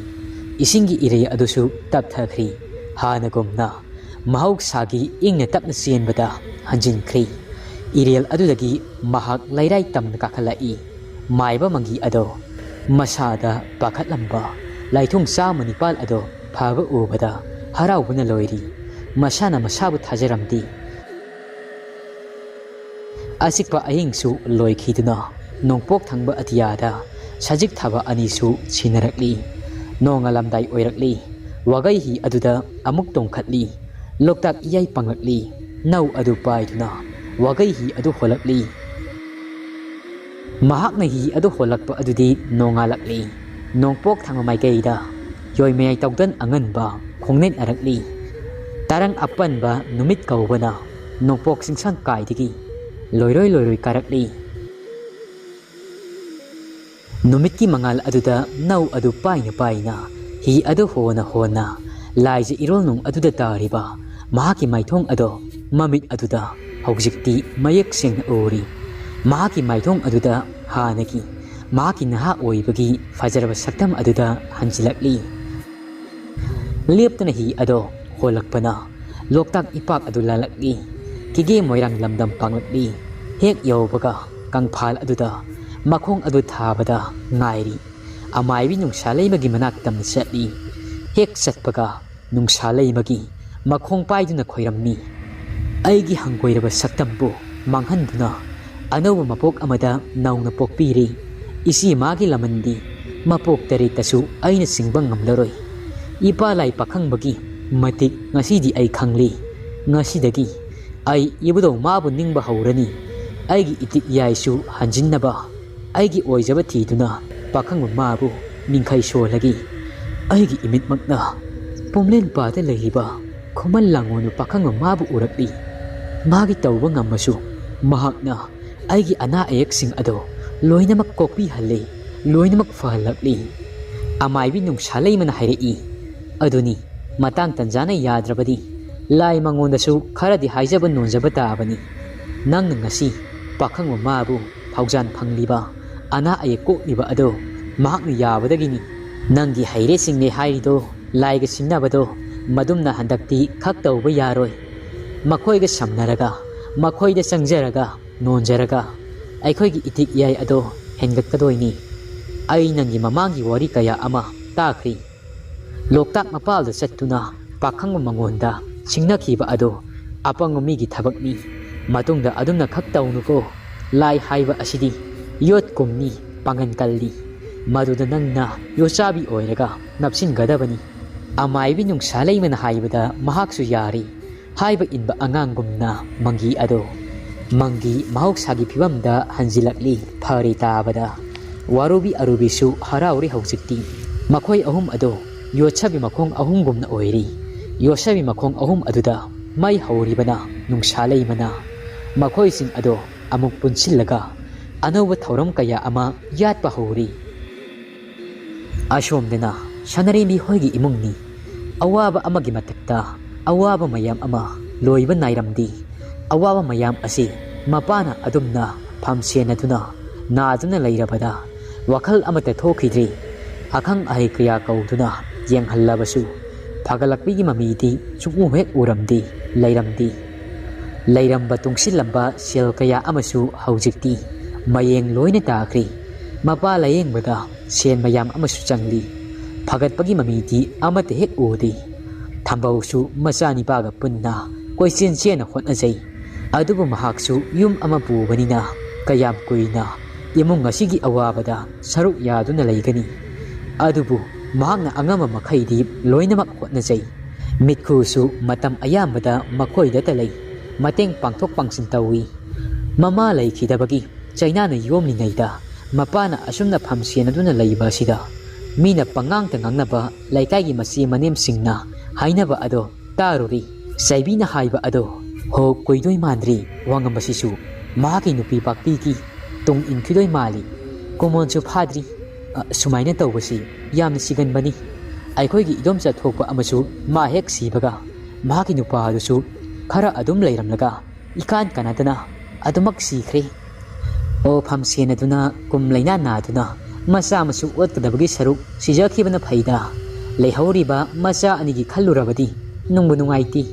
ꯏꯁꯤꯡꯒꯤ ꯏꯔꯩ ꯑꯗꯨꯁꯨ ꯇꯞꯊꯈ꯭ꯔꯦ꯫ ꯍꯥꯟꯅꯒꯨꯝꯅ ꯃꯍꯧꯁꯥꯒꯤ ꯏꯪꯅ ꯇꯞꯅ ꯆꯦꯟꯕꯗ ꯍꯟꯖꯤꯟꯈ꯭ꯔꯦ꯫ ꯏꯔꯦꯜ ꯑꯗꯨꯗꯒꯤ ꯃꯍꯥꯛ ꯂꯩꯔꯥꯏ ꯇꯝꯅ ꯀꯥꯈꯠꯂꯛꯏ꯫ ꯃꯥꯏꯕ ꯃꯪꯒꯤ ꯑꯗꯣ ꯃꯁꯥꯗ ꯄꯥꯈꯠꯂꯝꯕ ꯂꯥꯏꯊꯣꯡ ꯆꯥꯝꯃ ꯅꯤꯄꯥꯜ ꯑꯗꯣ ꯐꯕ ꯎꯕꯗ ꯍꯔꯥꯎꯕꯅ ꯂꯣꯏꯔꯤ꯫ ꯃꯁꯥꯅ ꯃꯁꯥꯕꯨ ꯊꯥꯖꯔꯝꯗꯦ꯫ ꯑꯆꯤꯛꯄ ꯑꯍꯤꯡꯁꯨ ꯂꯣꯏꯈꯤꯗꯨꯅ ꯅꯣꯡꯄꯣꯛ ꯊꯪꯕ ꯑꯇꯤꯌꯥꯗ ꯁꯖꯤꯛ ꯊꯥꯕ ꯑꯅꯤꯁꯨ ꯁꯤꯟꯅꯔꯛꯂꯤ꯫ ꯅꯣꯡꯉꯥꯜꯂꯝꯗꯥꯏ ꯑꯣꯏꯔꯛꯂꯤ꯫ ꯋꯥꯒꯩ ꯍꯤ ꯑꯗꯨꯗ ꯑꯃꯨꯛ ꯇꯣꯡꯈꯠꯂꯤ꯫ ꯂꯣꯛꯇꯥꯛ ꯏꯌꯥꯏ ꯄꯪꯂꯛꯂꯤ꯫ ꯅꯧ ꯑꯗꯨ ꯄꯥꯏꯗꯨꯅ ꯋꯥꯒꯩ ꯍꯤ ꯑꯗꯨ ꯍꯣꯜꯂꯛꯂꯤ꯫ ꯃꯍꯥꯛꯅ ꯍꯤ ꯑꯗꯨ ꯍꯣꯜꯂꯛꯄ ꯑꯗꯨꯗꯤ ꯅꯣꯡꯉꯥꯜꯂꯛꯂꯤ꯫ ꯅꯣꯡꯄꯣꯛ ꯊꯪꯕ ꯃꯥꯏꯀꯩꯗ ꯌꯣꯏꯃꯌꯥꯏ ꯇꯧꯗꯟ ꯑꯉꯟꯕ ꯈꯣꯡꯅꯦꯠꯅꯔꯛꯂꯤ꯫ ꯇꯔꯪ ꯑꯄꯟꯕ ꯅꯨꯃꯤꯠ ꯀꯧꯕꯅ ꯅꯣꯡꯄꯣꯛ ꯆꯤꯡꯁꯥꯡ ꯀꯥꯏꯗꯒꯤ ꯂꯣꯏꯔꯣꯏ ꯂꯣꯏꯔꯣꯏ ꯀꯥꯔꯛꯂꯤ꯫ ꯅꯨꯃꯤꯠꯀꯤ ꯃꯉꯥꯜ ꯑꯗꯨꯗ ꯅꯧ ꯑꯗꯨ ꯄꯥꯏꯅ ꯄꯥꯏꯅ ꯍꯤ ꯑꯗꯨ ꯍꯣꯅ ꯍꯣꯅ ꯂꯥꯏꯖ ꯏꯔꯣꯜꯅꯨꯡ ꯑꯗꯨꯗ ꯇꯥꯔꯤꯕ ꯃꯍꯥꯛꯀꯤ ꯃꯥꯏꯊꯣꯡ ꯑꯗꯣ ꯃꯃꯤꯠ ꯑꯗꯨꯗ ꯍꯧꯖꯤꯛꯇꯤ ꯃꯌꯦꯛ ꯁꯦꯡꯅ ꯎꯔꯤ꯫ ꯃꯍꯥꯛꯀꯤ ꯃꯥꯏꯊꯣꯡ ꯑꯗꯨꯗ ꯍꯥꯟꯅꯒꯤ ꯃꯍꯥꯛꯀꯤ ꯅꯍꯥ ꯑꯣꯏꯕꯒꯤ ꯐꯖꯔꯕ ꯁꯛꯇꯝ ꯑꯗꯨꯗ ꯍꯟꯖꯤꯜꯂꯛꯂꯤ꯫ ꯂꯦꯞꯇꯅ ꯍꯤ ꯑꯗꯣ ꯍꯣꯜꯂꯛꯄꯅ ꯂꯣꯛꯇꯥꯛ ꯏꯄꯥꯛ ꯑꯗꯨ ꯂꯥꯜꯂꯛꯂꯤ꯫ ꯀꯤꯒꯦ ꯃꯣꯏꯔꯥꯡ ꯂꯝꯗꯝ ꯄꯥꯡꯂꯛꯂꯤ꯫ ꯍꯦꯛ ꯌꯧꯕꯒ ꯀꯪꯐꯥꯜ ꯑꯗꯨꯗ ꯃꯈꯣꯡ ꯑꯗꯨ ꯊꯥꯕꯗ ꯉꯥꯏꯔꯤ꯫ ꯑꯃꯥꯏꯕꯤ ꯅꯨꯡꯁꯥ ꯂꯩꯃꯒꯤ ꯃꯅꯥꯛ ꯇꯝꯅ ꯆꯠꯂꯤ꯫ ꯍꯦꯛ ꯆꯠꯄꯒ ꯅꯨꯡꯁꯥ ꯂꯩꯃꯒꯤ ꯃꯈꯣꯡ ꯄꯥꯏꯗꯨꯅ ꯈꯣꯏꯔꯝꯃꯤ꯫ ꯑꯩꯒꯤ ꯍꯪꯒꯣꯏꯔꯕ ꯁꯛꯇꯝꯕꯨ ꯃꯥꯡꯍꯟꯗꯨꯅ ꯑꯅꯧꯕ ꯃꯄꯣꯛ ꯑꯃꯗ ꯅꯧꯅ ꯄꯣꯛꯄꯤꯔꯤ꯫ ꯏꯆꯦ ꯃꯥꯒꯤ ꯂꯃꯟꯗꯤ ꯃꯄꯣꯛ ꯇꯔꯦꯠꯇꯁꯨ ꯑꯩꯅ ꯆꯤꯡꯕ ꯉꯝꯂꯔꯣꯏ꯫ ꯏꯄꯥ ꯂꯥꯏ ꯄꯥꯈꯪꯕꯒꯤ ꯃꯇꯤꯛ ꯉꯁꯤꯗꯤ ꯑꯩ ꯈꯪꯂꯤ꯫ ꯉꯁꯤꯗꯒꯤ ꯑꯩ ꯏꯕꯨꯙꯧ ꯃꯥꯕꯨ ꯅꯤꯡꯕ ꯍꯧꯔꯅꯤ꯫ ꯑꯩꯒꯤ ꯏꯇꯤꯛ ꯏꯌꯥꯏꯁꯨ ꯍꯟꯖꯤꯟꯅꯕ ꯑꯩꯒꯤ ꯑꯣꯏꯖꯕ ꯊꯤꯗꯨꯅ ꯄꯥꯈꯪꯕ ꯃꯥꯕꯨ ꯅꯤꯡꯈꯩ ꯁꯣꯜꯂꯒꯦ꯫ ꯑꯩꯒꯤ ꯏꯃꯤꯠꯃꯛꯅ ꯄꯨꯝꯂꯦꯟ ꯄꯥꯗ ꯂꯩꯔꯤꯕ ꯈꯨꯃꯟ ꯂꯥꯡꯉꯣꯟꯕ ꯄꯥꯈꯪꯕ ꯃꯥꯕꯨ ꯎꯔꯛꯂꯤ꯫ ꯃꯥꯒꯤ ꯇꯧꯕ ꯉꯝꯃꯁꯨ ꯃꯍꯥꯛꯅ ꯑꯩꯒꯤ ꯑꯅꯥ ꯑꯌꯦꯛꯁꯤꯡ ꯑꯗꯣ ꯂꯣꯏꯅꯃꯛ ꯀꯣꯛꯄꯤꯍꯜꯂꯤ, ꯂꯣꯏꯅꯃꯛ ꯐꯍꯜꯂꯛꯂꯤ꯫ ꯑꯃꯥꯏꯕꯤ ꯅꯨꯡꯁꯥ ꯂꯩꯃꯅ ꯍꯥꯏꯔꯛꯏ, "ꯑꯗꯨꯅꯤ, ꯃꯇꯥꯡ ꯇꯟꯖꯥꯅ ꯌꯥꯗ꯭ꯔꯕꯗꯤ ꯂꯥꯏ ꯃꯉꯣꯟꯗꯁꯨ ꯈꯔꯗꯤ ꯍꯥꯏꯖꯕ ꯅꯣꯟꯖꯕ ꯇꯥꯕꯅꯤ꯫ ꯅꯪꯅ ꯉꯁꯤ ꯄꯥꯈꯪꯕ ꯃꯥꯕꯨ ꯐꯥꯎꯖꯥꯟ ꯐꯪꯂꯤꯕ, ꯑꯅꯥ ꯑꯌꯦꯛ ꯀꯣꯛꯂꯤꯕ ꯑꯗꯣ ꯃꯍꯥꯛꯅ ꯌꯥꯕꯗꯒꯤꯅꯤ꯫ ꯅꯪꯒꯤ ꯍꯩꯔꯦ ꯁꯤꯡꯉꯦ ꯍꯥꯏꯔꯤꯗꯣ, ꯂꯥꯏꯒ ꯁꯤꯡꯅꯕꯗꯣ ꯃꯗꯨꯝꯅ ꯍꯟꯗꯛꯇꯤ ꯈꯛ ꯇꯧꯕ ꯌꯥꯔꯣꯏ꯫ ꯃꯈꯣꯏꯒ ꯁꯝꯅꯔꯒ, ꯃꯈꯣꯏꯗ ꯆꯪꯖꯔꯒ, ꯅꯣꯟꯖꯔꯒ ꯑꯩꯈꯣꯏꯒꯤ ꯏꯊꯤꯛ ꯏꯌꯥꯏ ꯑꯗꯣ ꯍꯦꯟꯒꯠꯀꯗꯣꯏꯅꯤ꯫ ꯑꯩ ꯅꯪꯒꯤ ꯃꯃꯥꯡꯒꯤ ꯋꯥꯔꯤ ꯀꯌꯥ ꯑꯃ ꯇꯥꯈ꯭ꯔꯤ꯫ ꯂꯣꯛꯇꯥꯛ ꯃꯄꯥꯜꯗ ꯆꯠꯇꯨꯅ ꯄꯥꯈꯪꯕ ꯃꯉꯣꯟꯗ ꯁꯤꯡꯅꯈꯤꯕ ꯑꯗꯣ ꯑꯄꯪꯕ ꯃꯤꯒꯤ ꯊꯕꯛꯅꯤ꯫ ꯃꯇꯨꯡꯗ ꯑꯗꯨꯝꯅ ꯈꯛ ꯇꯧꯅꯨꯀꯣ꯫ ꯂꯥꯏ ꯍꯥꯏꯕ ꯑꯁꯤꯗꯤ ꯌꯣꯠ ꯀꯨꯝꯅꯤ, ꯄꯥꯡꯒꯟ ꯀꯜꯂꯤ꯫ ꯃꯗꯨꯗ ꯅꯪꯅ ꯌꯣꯠꯆꯥꯕꯤ ꯑꯣꯏꯔꯒ ꯅꯞꯁꯤꯟꯒꯗꯕꯅꯤ꯫ ꯑꯃꯥꯏꯕꯤ ꯅꯨꯡꯁꯥ ꯂꯩꯃꯅ ꯍꯥꯏꯕꯗ ꯃꯍꯥꯛꯁꯨ ꯌꯥꯔꯤ꯫ ꯍꯥꯏꯕ ꯏꯟꯕ ꯑꯉꯥꯡꯒꯨꯝꯅ ꯃꯪꯒꯤ ꯑꯗꯣ ꯃꯪꯒꯤ ꯃꯍꯧꯁꯥꯒꯤ ꯐꯤꯕꯝꯗ ꯍꯟꯖꯤꯜꯂꯛꯂꯤ꯫ ꯐꯔꯦ ꯇꯥꯕꯗ ꯋꯥꯔꯨꯕꯤ ꯑꯔꯨꯕꯤꯁꯨ ꯍꯔꯥꯎꯔꯤ ꯍꯧꯖꯤꯛꯇꯤ꯫ ꯃꯈꯣꯏ ꯑꯍꯨꯝ ꯑꯗꯣ ꯌꯣꯠꯁꯕꯤ ꯃꯈꯣꯡ ꯑꯍꯨꯝꯒꯨꯝꯅ ꯑꯣꯏꯔꯤ꯫ ꯌꯣꯠꯁꯕꯤ ꯃꯈꯣꯡ ꯑꯍꯨꯝ ꯑꯗꯨꯗ ꯃꯩ ꯍꯧꯔꯤꯕꯅ ꯅꯨꯡꯁꯥ ꯂꯩꯃꯅ꯫ ꯃꯈꯣꯏꯁꯤꯡ ꯑꯗꯣ ꯑꯃꯨꯛ ꯄꯨꯟꯁꯤꯜꯂꯒ ꯑꯅꯧꯕ ꯊꯧꯔꯝ ꯀꯌꯥ ꯑꯃ ꯌꯥꯠꯄ ꯍꯧꯔꯤ꯫ ꯑꯁꯣꯝꯗꯅ ꯁꯅꯔꯦꯝꯕꯤ ꯍꯣꯏꯒꯤ ꯏꯃꯨꯡꯅꯤ꯫ ꯑꯋꯥꯕ ꯑꯃꯒꯤ ꯃꯊꯛꯇ ꯑꯋꯥꯕ ꯃꯌꯥꯝ ꯑꯃ ꯂꯣꯏꯕ ꯅꯥꯏꯔꯝꯗꯦ꯫ ꯑꯋꯥꯕ ꯃꯌꯥꯝ ꯑꯁꯤ ꯃꯄꯥꯅ ꯑꯗꯨꯝꯅ ꯐꯝ ꯁꯦꯟꯅꯗꯨꯅ ꯅꯥꯗꯨꯅ ꯂꯩꯔꯕꯗ ꯋꯥꯈꯜ ꯑꯃꯠꯇ ꯊꯣꯛꯈꯤꯗ꯭ꯔꯤ꯫ ꯑꯈꯪ ꯑꯍꯩ ꯀꯌꯥ ꯀꯧꯗꯨꯅ ꯌꯦꯡꯍꯜꯂꯕꯁꯨ ꯐꯒꯠꯂꯛꯄꯒꯤ ꯃꯃꯤꯗꯤ ꯁꯨꯛꯎ ꯍꯦꯛ ꯎꯔꯝꯗꯦ, ꯂꯩꯔꯝꯗꯦ꯫ ꯂꯩꯔꯝꯕ ꯇꯨꯡꯁꯤꯜꯂꯝꯕ ꯁꯦꯜ ꯀꯌꯥ ꯑꯃꯁꯨ ꯍꯧꯖꯤꯛꯇꯤ ꯃꯌꯦꯡ ꯂꯣꯏꯅ ꯇꯥꯈ꯭ꯔꯦ꯫ ꯃꯄꯥ ꯂꯥꯌꯦꯡꯕꯗ ꯁꯦꯟ ꯃꯌꯥꯝ ꯑꯃꯁꯨ ꯆꯪꯂꯤ꯫ ꯐꯒꯠꯄꯒꯤ ꯃꯃꯤꯗꯤ ꯑꯃꯠꯇ ꯍꯦꯛ ꯎꯗꯦ꯫ ꯊꯝꯕꯧꯁꯨ ꯃꯆꯥꯅꯤꯄꯥꯒ ꯄꯨꯟꯅ ꯀꯣꯏꯆꯦꯟ ꯆꯦꯟꯅ ꯍꯣꯠꯅꯖꯩ꯫ ꯑꯗꯨꯕꯨ ꯃꯍꯥꯛꯁꯨ ꯌꯨꯝ ꯑꯃ ꯄꯨꯕꯅꯤꯅ ꯀꯌꯥꯝ ꯀꯨꯏꯅ ꯏꯃꯨꯡ ꯑꯁꯤꯒꯤ ꯑꯋꯥꯕꯗ ꯁꯔꯨꯛ ꯌꯥꯗꯨꯅ ꯂꯩꯒꯅꯤ? ꯑꯗꯨꯕꯨ ꯃꯍꯥꯛꯅ ꯑꯉꯝꯕ ꯃꯈꯩꯗꯤ ꯂꯣꯏꯅꯃꯛ ꯍꯣꯠꯅꯖꯩ꯫ ꯃꯤꯠꯈꯨꯁꯨ ꯃꯇꯝ ꯑꯌꯥꯝꯕꯗ ꯃꯈꯣꯏꯗꯇ ꯂꯩ꯫ ꯃꯇꯦꯡ ꯄꯥꯡꯊꯣꯛ ꯄꯥꯡꯁꯤꯟ ꯇꯧꯏ꯫ ꯃꯃꯥ ꯂꯩꯈꯤꯗꯕꯒꯤ ꯆꯩꯅꯥꯅ ꯌꯣꯝꯂꯤꯉꯩꯗ ꯃꯄꯥꯅ ꯑꯁꯨꯝꯅ ꯐꯝ ꯁꯦꯟꯅꯗꯨꯅ ꯂꯩꯕ ꯑꯁꯤꯗ ꯃꯤꯅ ꯄꯉꯥꯡꯇ ꯉꯥꯡꯅꯕ, ꯂꯩꯀꯥꯏꯒꯤ ꯃꯆꯦ ꯃꯅꯦꯝꯁꯤꯡꯅ ꯍꯥꯏꯅꯕ ꯑꯗꯣ ꯇꯥꯔꯨꯔꯤ꯫ ꯆꯩꯕꯤꯅ ꯍꯥꯏꯕ ꯑꯗꯣ ꯍꯣ ꯀꯨꯏꯗꯣꯏ ꯃꯥꯟꯗ꯭ꯔꯤ꯫ ꯋꯥꯉꯝꯕꯁꯤꯁꯨ ꯃꯍꯥꯛꯀꯤ ꯅꯨꯄꯤ ꯄꯥꯛꯄꯤꯒꯤ ꯇꯨꯡ ꯏꯟꯈꯤꯗꯣꯏ ꯃꯥꯜꯂꯤ꯫ ꯀꯨꯃꯣꯟꯁꯨ ꯐꯥꯗ꯭ꯔꯤ꯫ ꯑ, ꯁꯨꯃꯥꯏꯅ ꯇꯧꯕꯁꯤ ꯌꯥꯝꯅ ꯁꯤꯒꯟꯕꯅꯤ꯫ ꯑꯩꯈꯣꯏꯒꯤ ꯏꯗꯣꯝꯆꯥ ꯊꯣꯛꯄ ꯑꯃꯁꯨ ꯃꯥ ꯍꯦꯛ ꯁꯤꯕꯒ ꯃꯍꯥꯛꯀꯤ ꯅꯨꯄꯥ ꯑꯗꯨꯁꯨ ꯈꯔ ꯑꯗꯨꯝ ꯂꯩꯔꯝꯂꯒ ꯏꯀꯥꯟ ꯀꯥꯟꯅꯗꯅ ꯑꯗꯨꯃꯛ ꯁꯤꯈ꯭ꯔꯦ꯫ ꯑꯣ ꯐꯝ ꯁꯦꯟꯅꯗꯨꯅ ꯀꯨꯝ ꯂꯩꯅꯥ ꯅꯥꯗꯨꯅ ꯃꯆꯥ ꯃꯁꯨ ꯑꯣꯠꯀꯗꯕꯒꯤ ꯁꯔꯨꯛ ꯁꯤꯖꯈꯤꯕꯅ ꯐꯩꯗ꯫ ꯂꯩꯍꯧꯔꯤꯕ ꯃꯆꯥ ꯑꯅꯤꯒꯤ ꯈꯜꯂꯨꯔꯕꯗꯤ ꯅꯨꯡꯕꯨ ꯅꯨꯡꯉꯥꯏꯇꯦ꯫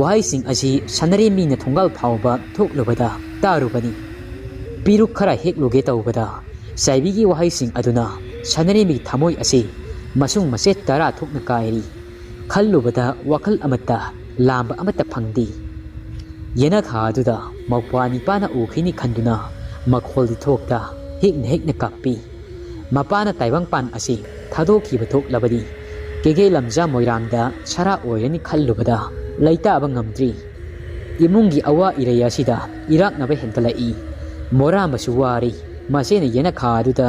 ꯋꯥꯍꯩꯁꯤꯡ ꯑꯁꯤ ꯁꯅꯔꯦꯝꯕꯤꯅ ꯊꯣꯡꯒꯥꯜ ꯐꯥꯎꯕ ꯊꯣꯛꯂꯨꯕꯗ ꯇꯥꯔꯨꯕꯅꯤ꯫ "ꯄꯤꯔꯨꯛ ꯈꯔ ꯍꯦꯛꯂꯨꯒꯦ" ꯇꯧꯕꯗ ꯆꯥꯏꯕꯤꯒꯤ ꯋꯥꯍꯩꯁꯤꯡ ꯑꯗꯨꯅ ꯁꯅꯔꯦꯝꯕꯤꯒꯤ ꯊꯃꯣꯏ ꯑꯁꯤ ꯃꯁꯨꯡ ꯃꯆꯦꯠ ꯇꯔꯥ ꯊꯣꯛꯅ ꯀꯥꯏꯔꯤ꯫ ꯈꯜꯂꯨꯕꯗ ꯋꯥꯈꯜ ꯑꯃꯠꯇ ꯂꯥꯝꯕ ꯑꯃꯠꯇ ꯐꯪꯗꯦ꯫ ꯌꯦꯅꯈꯥ ꯑꯗꯨꯗ ꯃꯧꯄ꯭ꯋꯥ ꯅꯤꯄꯥꯅ ꯎꯈꯤꯅꯤ ꯈꯟꯗꯨꯅ ꯃꯈꯣꯜꯗꯤ ꯊꯣꯛꯇ ꯍꯦꯛꯅ ꯍꯦꯛꯅ ꯀꯞꯄꯤ꯫ ꯃꯄꯥꯅ ꯇꯥꯏꯕꯪꯄꯥꯟ ꯑꯁꯤ ꯊꯥꯗꯣꯛꯈꯤꯕ ꯊꯣꯛꯂꯕꯗꯤ ꯀꯦꯒꯦ ꯂꯝꯖꯥ ꯃꯣꯏꯔꯥꯡꯗ ꯁꯔꯥ ꯑꯣꯏꯔꯅꯤ ꯈꯜꯂꯨꯕꯗ ꯂꯩꯇꯥꯕ ꯉꯝꯗ꯭ꯔꯤ꯫ ꯏꯃꯨꯡꯒꯤ ꯑꯋꯥ ꯏꯔꯩ ꯑꯁꯤꯗ ꯏꯔꯥꯛꯅꯕ ꯍꯦꯟꯒꯠꯂꯛꯏ꯫ ꯃꯣꯔꯥꯝꯕꯁꯨ ꯋꯥꯔꯤ꯫ ꯃꯆꯦꯅ ꯌꯦꯅꯈꯥ ꯑꯗꯨꯗ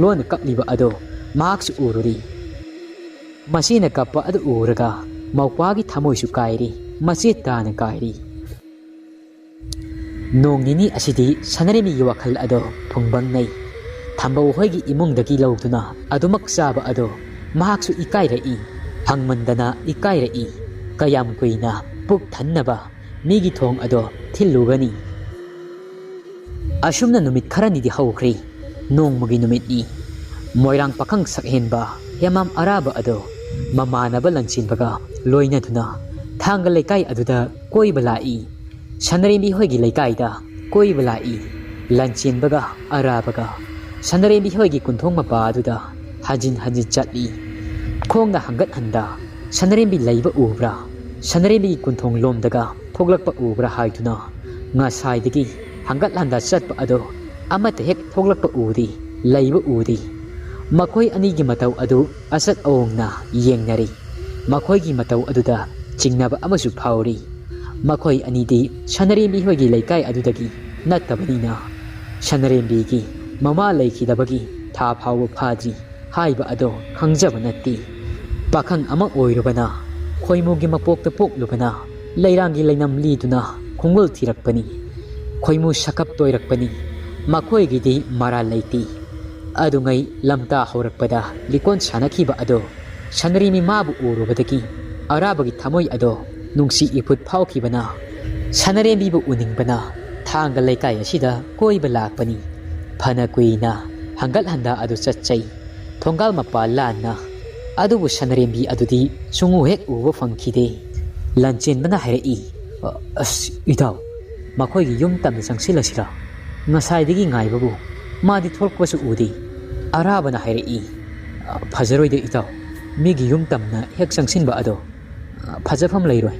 ꯂꯣꯟꯅ ꯀꯞꯂꯤꯕ ꯑꯗꯨ ꯃꯍꯥꯛꯁꯨ ꯎꯔꯨꯔꯤ꯫ ꯃꯆꯦꯅ ꯀꯞꯄ ꯑꯗꯨ ꯎꯔꯒ ꯃꯧꯄ꯭ꯋꯥꯒꯤ ꯊꯃꯣꯏꯁꯨ ꯀꯥꯏꯔꯤ, ꯃꯆꯦꯠ ꯇꯥꯅ ꯀꯥꯏꯔꯤ꯫ ꯅꯣꯡ ꯅꯤꯅꯤ ꯑꯁꯤꯗꯤ ꯁꯅꯔꯦꯝꯕꯤꯒꯤ ꯋꯥꯈꯜ ꯑꯗꯣ ꯐꯨꯡꯕꯪꯅꯩ꯫ ꯊꯝꯕꯧ ꯍꯣꯏꯒꯤ ꯏꯃꯨꯡꯗꯒꯤ ꯂꯧꯗꯨꯅ ꯑꯗꯨꯃꯛ ꯆꯥꯕ ꯑꯗꯣ ꯃꯍꯥꯛꯁꯨ ꯏꯀꯥꯏꯔꯛꯏ꯫ ꯍꯪꯃꯟꯗꯅ ꯏꯀꯥꯏꯔꯛꯏ꯫ ꯀꯌꯥꯝ ꯀꯨꯏꯅ ꯄꯨꯛ ꯊꯟꯅꯕ ꯃꯤꯒꯤ ꯊꯣꯡ ꯑꯗꯣ ꯊꯤꯜꯂꯨꯒꯅꯤ? ꯑꯁꯨꯝꯅ ꯅꯨꯃꯤꯠ ꯈꯔꯅꯤꯗꯤ ꯍꯧꯈ꯭ꯔꯦ꯫ ꯅꯣꯡꯃꯒꯤ ꯅꯨꯃꯤꯠꯅꯤ꯫ ꯃꯣꯏꯔꯥꯡ ꯄꯥꯈꯪ ꯁꯛꯍꯦꯟꯕ ꯍꯦꯃꯥꯝ ꯑꯔꯥꯕ ꯑꯗꯣ ꯃꯃꯥꯟꯅꯕ ꯂꯟꯆꯦꯟꯕꯒ ꯂꯣꯏꯅꯗꯨꯅ ꯊꯥꯡꯒ ꯂꯩꯀꯥꯏ ꯑꯗꯨꯗ ꯀꯣꯏꯕ ꯂꯥꯛꯏ꯫ ꯁꯅꯔꯦꯝꯕꯤ ꯍꯣꯏꯒꯤ ꯂꯩꯀꯥꯏꯗ ꯀꯣꯏꯕ ꯂꯥꯛꯏ꯫ ꯂꯟꯆꯦꯟꯕꯒ ꯑꯔꯥꯕꯒ ꯁꯅꯔꯦꯝꯕꯤ ꯍꯣꯏꯒꯤ ꯀꯨꯟꯊꯣꯡ ꯃꯄꯥ ꯑꯗꯨꯗ ꯍꯟꯖꯤꯟ ꯍꯟꯖꯤꯟ ꯆꯠꯂꯤ꯫ ꯈꯣꯡꯅ ꯍꯟꯒꯠ ꯍꯟꯗ ꯁꯅꯔꯦꯝꯕꯤ ꯂꯩꯕ ꯎꯕ꯭ꯔꯥ, ꯁꯅꯔꯦꯝꯕꯤꯒꯤ ꯀꯨꯟꯊꯣꯡ ꯂꯣꯝꯗꯒ ꯊꯣꯛꯂꯛꯄ ꯎꯕ꯭ꯔꯥ ꯍꯥꯏꯗꯨꯅ ꯉꯁꯥꯏꯗꯒꯤ ꯍꯟꯒꯠ ꯍꯟꯗ ꯆꯠꯄ ꯑꯗꯣ ꯑꯃꯠꯇ ꯍꯦꯛ ꯊꯣꯛꯂꯛꯄ ꯎꯗꯦ, ꯂꯩꯕ ꯎꯗꯦ꯫ ꯃꯈꯣꯏ ꯑꯅꯤꯒꯤ ꯃꯇꯧ ꯑꯗꯨ ꯑꯆꯠ ꯑꯋꯣꯡꯅ ꯌꯦꯡꯅꯔꯤ꯫ ꯃꯈꯣꯏꯒꯤ ꯃꯇꯧ ꯑꯗꯨꯗ ꯆꯤꯡꯅꯕ ꯑꯃꯁꯨ ꯐꯥꯎꯔꯤ꯫ ꯃꯈꯣꯏ ꯑꯅꯤꯗꯤ ꯁꯅꯔꯦꯝꯕꯤ ꯍꯣꯏꯒꯤ ꯂꯩꯀꯥꯏ ꯑꯗꯨꯗꯒꯤ ꯅꯠꯇꯕꯅꯤꯅ ꯁꯅꯔꯦꯝꯕꯤꯒꯤ ꯃꯃꯥ ꯂꯩꯈꯤꯗꯕꯒꯤ ꯊꯥ ꯐꯥꯎꯕ ꯐꯥꯗ꯭ꯔꯤ ꯍꯥꯏꯕ ꯑꯗꯣ ꯈꯪꯖꯕ ꯅꯠꯇꯦ꯫ ꯄꯥꯈꯪ ꯑꯃ ꯑꯣꯏꯔꯨꯕꯅ, ꯈꯣꯏꯃꯨꯒꯤ ꯃꯄꯣꯛꯇ ꯄꯣꯛꯂꯨꯕꯅ, ꯂꯩꯔꯥꯡꯒꯤ ꯂꯩꯅꯝ ꯂꯤꯗꯨꯅ ꯈꯣꯡꯒꯨꯜ ꯊꯤꯔꯛꯄꯅꯤ꯫ ꯈꯣꯏꯃꯨ ꯁꯛꯀꯞ ꯇꯣꯏꯔꯛꯄꯅꯤ꯫ ꯃꯈꯣꯏꯒꯤꯗꯤ ꯃꯔꯥꯜ ꯂꯩꯇꯦ꯫ ꯑꯗꯨꯉꯩ ꯂꯝꯇꯥ ꯍꯧꯔꯛꯄꯗ ꯂꯤꯀꯣꯟ ꯁꯥꯟꯅꯈꯤꯕ ꯑꯗꯣ ꯁꯅꯔꯦꯝꯕꯤ ꯃꯥꯕꯨ ꯎꯔꯨꯕꯗꯒꯤ ꯑꯔꯥꯕꯒꯤ ꯊꯃꯣꯏ ꯑꯗꯣ ꯅꯨꯡꯁꯤ ꯏꯐꯨꯠ ꯐꯥꯎꯈꯤꯕꯅ ꯁꯅꯔꯦꯝꯕꯤꯕꯨ ꯎꯅꯤꯡꯕꯅ ꯊꯥꯡꯒ ꯂꯩꯀꯥꯏ ꯑꯁꯤꯗ ꯀꯣꯏꯕ ꯂꯥꯛꯄꯅꯤ꯫ ꯐꯅ ꯀꯨꯏꯅ ꯍꯟꯒꯠ ꯍꯟꯗ ꯑꯗꯨ ꯆꯠꯆꯩ꯫ ꯊꯣꯡꯒꯥꯜ ꯃꯄꯥ ꯂꯥꯟꯅ ꯑꯗꯨꯕꯨ ꯁꯅꯔꯦꯝꯕꯤ ꯑꯗꯨꯗꯤ ꯁꯨꯡꯎ ꯍꯦꯛ ꯎꯕ ꯐꯪꯈꯤꯗꯦ꯫ ꯂꯟꯆꯦꯟꯕꯅ ꯍꯥꯏꯔꯛꯏ, "ꯑꯁ, ꯏꯇꯥꯎ, ꯃꯈꯣꯏꯒꯤ ꯌꯨꯝ ꯇꯝꯅ ꯆꯪꯁꯤꯜꯂꯁꯤꯔꯥ? ꯉꯁꯥꯏꯗꯒꯤ ꯉꯥꯏꯕꯕꯨ ꯃꯥꯗꯤ ꯊꯣꯛꯂꯛꯄꯁꯨ ꯎꯗꯦ꯫" ꯑꯔꯥꯕꯅ ꯍꯥꯏꯔꯛꯏ, "ꯐꯖꯔꯣꯏꯗ ꯏꯇꯥꯎ, ꯃꯤꯒꯤ ꯌꯨꯝ ꯇꯝꯅ ꯍꯦꯛ ꯆꯪꯁꯤꯟꯕ ꯑꯗꯣ ꯐꯖꯐꯝ ꯂꯩꯔꯣꯏ꯫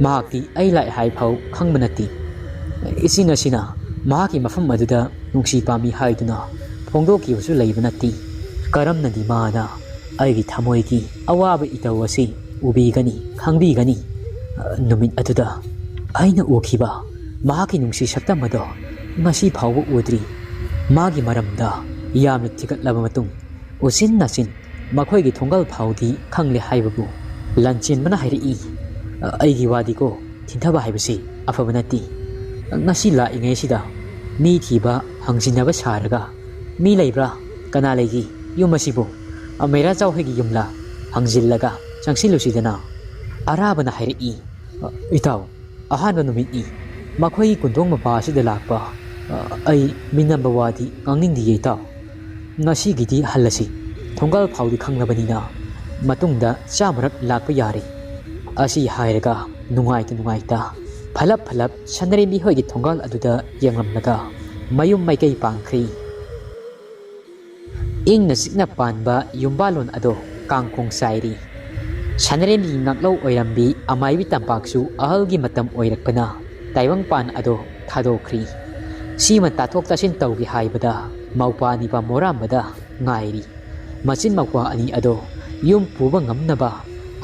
ꯃꯍꯥꯛꯇꯤ ꯑꯩ ꯂꯥꯛꯑꯦ ꯍꯥꯏ ꯐꯥꯎ ꯈꯪꯕ ꯅꯠꯇꯦ꯫ ꯏꯆꯤꯟ ꯑꯁꯤꯅ ꯃꯍꯥꯛꯀꯤ ꯃꯐꯝ ꯑꯗꯨꯗ ꯅꯨꯡꯁꯤ ꯄꯥꯝꯃꯤ ꯍꯥꯏꯗꯨꯅ ꯐꯣꯡꯗꯣꯛꯈꯤꯕꯁꯨ ꯂꯩꯕ ꯅꯠꯇꯦ꯫ ꯀꯔꯝꯅꯗꯤ ꯃꯥꯅ ꯑꯩꯒꯤ ꯊꯃꯣꯏꯒꯤ ꯑꯋꯥꯕ ꯏꯇꯧ ꯑꯁꯤ ꯎꯕꯤꯒꯅꯤ, ꯈꯪꯕꯤꯒꯅꯤ? ꯅꯨꯃꯤꯠ ꯑꯗꯨꯗ ꯑꯩꯅ ꯎꯈꯤꯕ ꯃꯍꯥꯛꯀꯤ ꯅꯨꯡꯁꯤ ꯁꯛꯇꯝ ꯑꯗꯣ ꯉꯁꯤ ꯐꯥꯎꯕ ꯎꯗ꯭ꯔꯤ꯫ ꯃꯥꯒꯤ ꯃꯔꯝꯗ ꯌꯥꯝꯅ ꯊꯤꯒꯠꯂꯕ ꯃꯇꯨꯡ ꯎꯆꯤꯟ ꯅꯥꯆꯤꯟ ꯃꯈꯣꯏꯒꯤ ꯊꯣꯡꯒꯜ ꯐꯥꯎꯗꯤ ꯈꯪꯂꯦ ꯍꯥꯏꯕꯕꯨ ꯂꯟꯆꯦꯟꯕꯅ ꯍꯥꯏꯔꯛꯏ꯫ "ꯑꯩꯒꯤ ꯋꯥꯗꯤꯀꯣ, ꯊꯤꯟꯊꯕ ꯍꯥꯏꯕꯁꯤ ꯑꯐꯕ ꯅꯠꯇꯦ꯫ ꯉꯁꯤ ꯂꯥꯛꯏꯉꯩꯁꯤꯗ ꯃꯤ ꯊꯤꯕ ꯍꯪꯖꯤꯟꯅꯕ ꯁꯥꯔꯒ, 'ꯃꯤ ꯂꯩꯕ꯭ꯔꯥ? ꯀꯅꯥ ꯂꯩꯒꯦ? ꯌꯨꯝ ꯑꯁꯤꯕꯨ ꯃꯩꯔꯥ ꯆꯥꯎꯍꯣꯏꯒꯤ ꯌꯨꯝꯂꯥ?' ꯍꯪꯖꯤꯜꯂꯒ ꯆꯪꯁꯤꯜꯂꯨꯁꯤꯗꯅ꯫" ꯑꯔꯥꯕꯅ ꯍꯥꯏꯔꯛꯏ, "ꯏꯇꯥꯎ, ꯑꯍꯥꯟꯕ ꯅꯨꯃꯤꯠꯅꯤ ꯃꯈꯣꯏꯒꯤ ꯀꯨꯟꯗꯣꯡ ꯃꯄꯥ ꯑꯁꯤꯗ ꯂꯥꯛꯄ꯫ ꯑꯩ ꯃꯤꯅꯝꯕ ꯋꯥꯗꯤ ꯉꯥꯡꯅꯤꯡꯗꯤꯌꯦ ꯏꯇꯥꯎ꯫ ꯉꯁꯤꯒꯤꯗꯤ ꯍꯜꯂꯁꯤ꯫ ꯊꯣꯡꯒꯥꯜ ꯐꯥꯎꯗꯤ ꯈꯪꯂꯕꯅꯤꯅ ꯃꯇꯨꯡꯗ ꯆꯥꯝꯃꯔꯛ ꯂꯥꯛꯄ ꯌꯥꯔꯦ꯫" ꯑꯁꯤ ꯍꯥꯏꯔꯒ ꯅꯨꯡꯉꯥꯏꯇ ꯅꯨꯡꯉꯥꯏꯇ ꯐꯂꯞ ꯐꯂꯞ ꯁꯅꯔꯦꯝꯕꯤ ꯍꯣꯏꯒꯤ ꯊꯣꯡꯒꯥꯜ ꯑꯗꯨꯗ ꯌꯦꯡꯂꯝꯂꯒ ꯃꯌꯨꯝ ꯃꯥꯏꯀꯩ ꯄꯥꯡꯈ꯭ꯔꯤ꯫ ꯏꯪꯅ ꯆꯤꯛꯅ ꯄꯥꯟꯕ ꯌꯨꯝꯕꯥꯂꯣꯟ ꯑꯗꯣ ꯀꯥꯡꯈꯣꯡ ꯆꯥꯏꯔꯤ꯫ ꯁꯅꯔꯦꯝꯕꯤꯒꯤ ꯉꯥꯛꯂꯧ ꯑꯣꯏꯔꯝꯕꯤ ꯑꯃꯥꯏꯕꯤ ꯇꯝꯄꯥꯛꯁꯨ ꯑꯍꯜꯒꯤ ꯃꯇꯝ ꯑꯣꯏꯔꯛꯄꯅ ꯇꯥꯏꯕꯪꯄꯥꯟ ꯑꯗꯣ ꯊꯥꯗꯣꯛꯈ꯭ꯔꯤ꯫ ꯁꯤꯃ ꯇꯥꯊꯣꯛ ꯇꯥꯁꯤꯟ ꯇꯧꯒꯦ ꯍꯥꯏꯕꯗ ꯃꯧꯄ꯭ꯋꯥ ꯅꯤꯄꯥ ꯃꯣꯔꯥꯝꯕꯗ ꯉꯥꯏꯔꯤ꯫ ꯃꯆꯤꯟ ꯃꯧꯄ꯭ꯋꯥ ꯑꯅꯤ ꯑꯗꯣ ꯌꯨꯝ ꯄꯨꯕ ꯉꯝꯅꯕ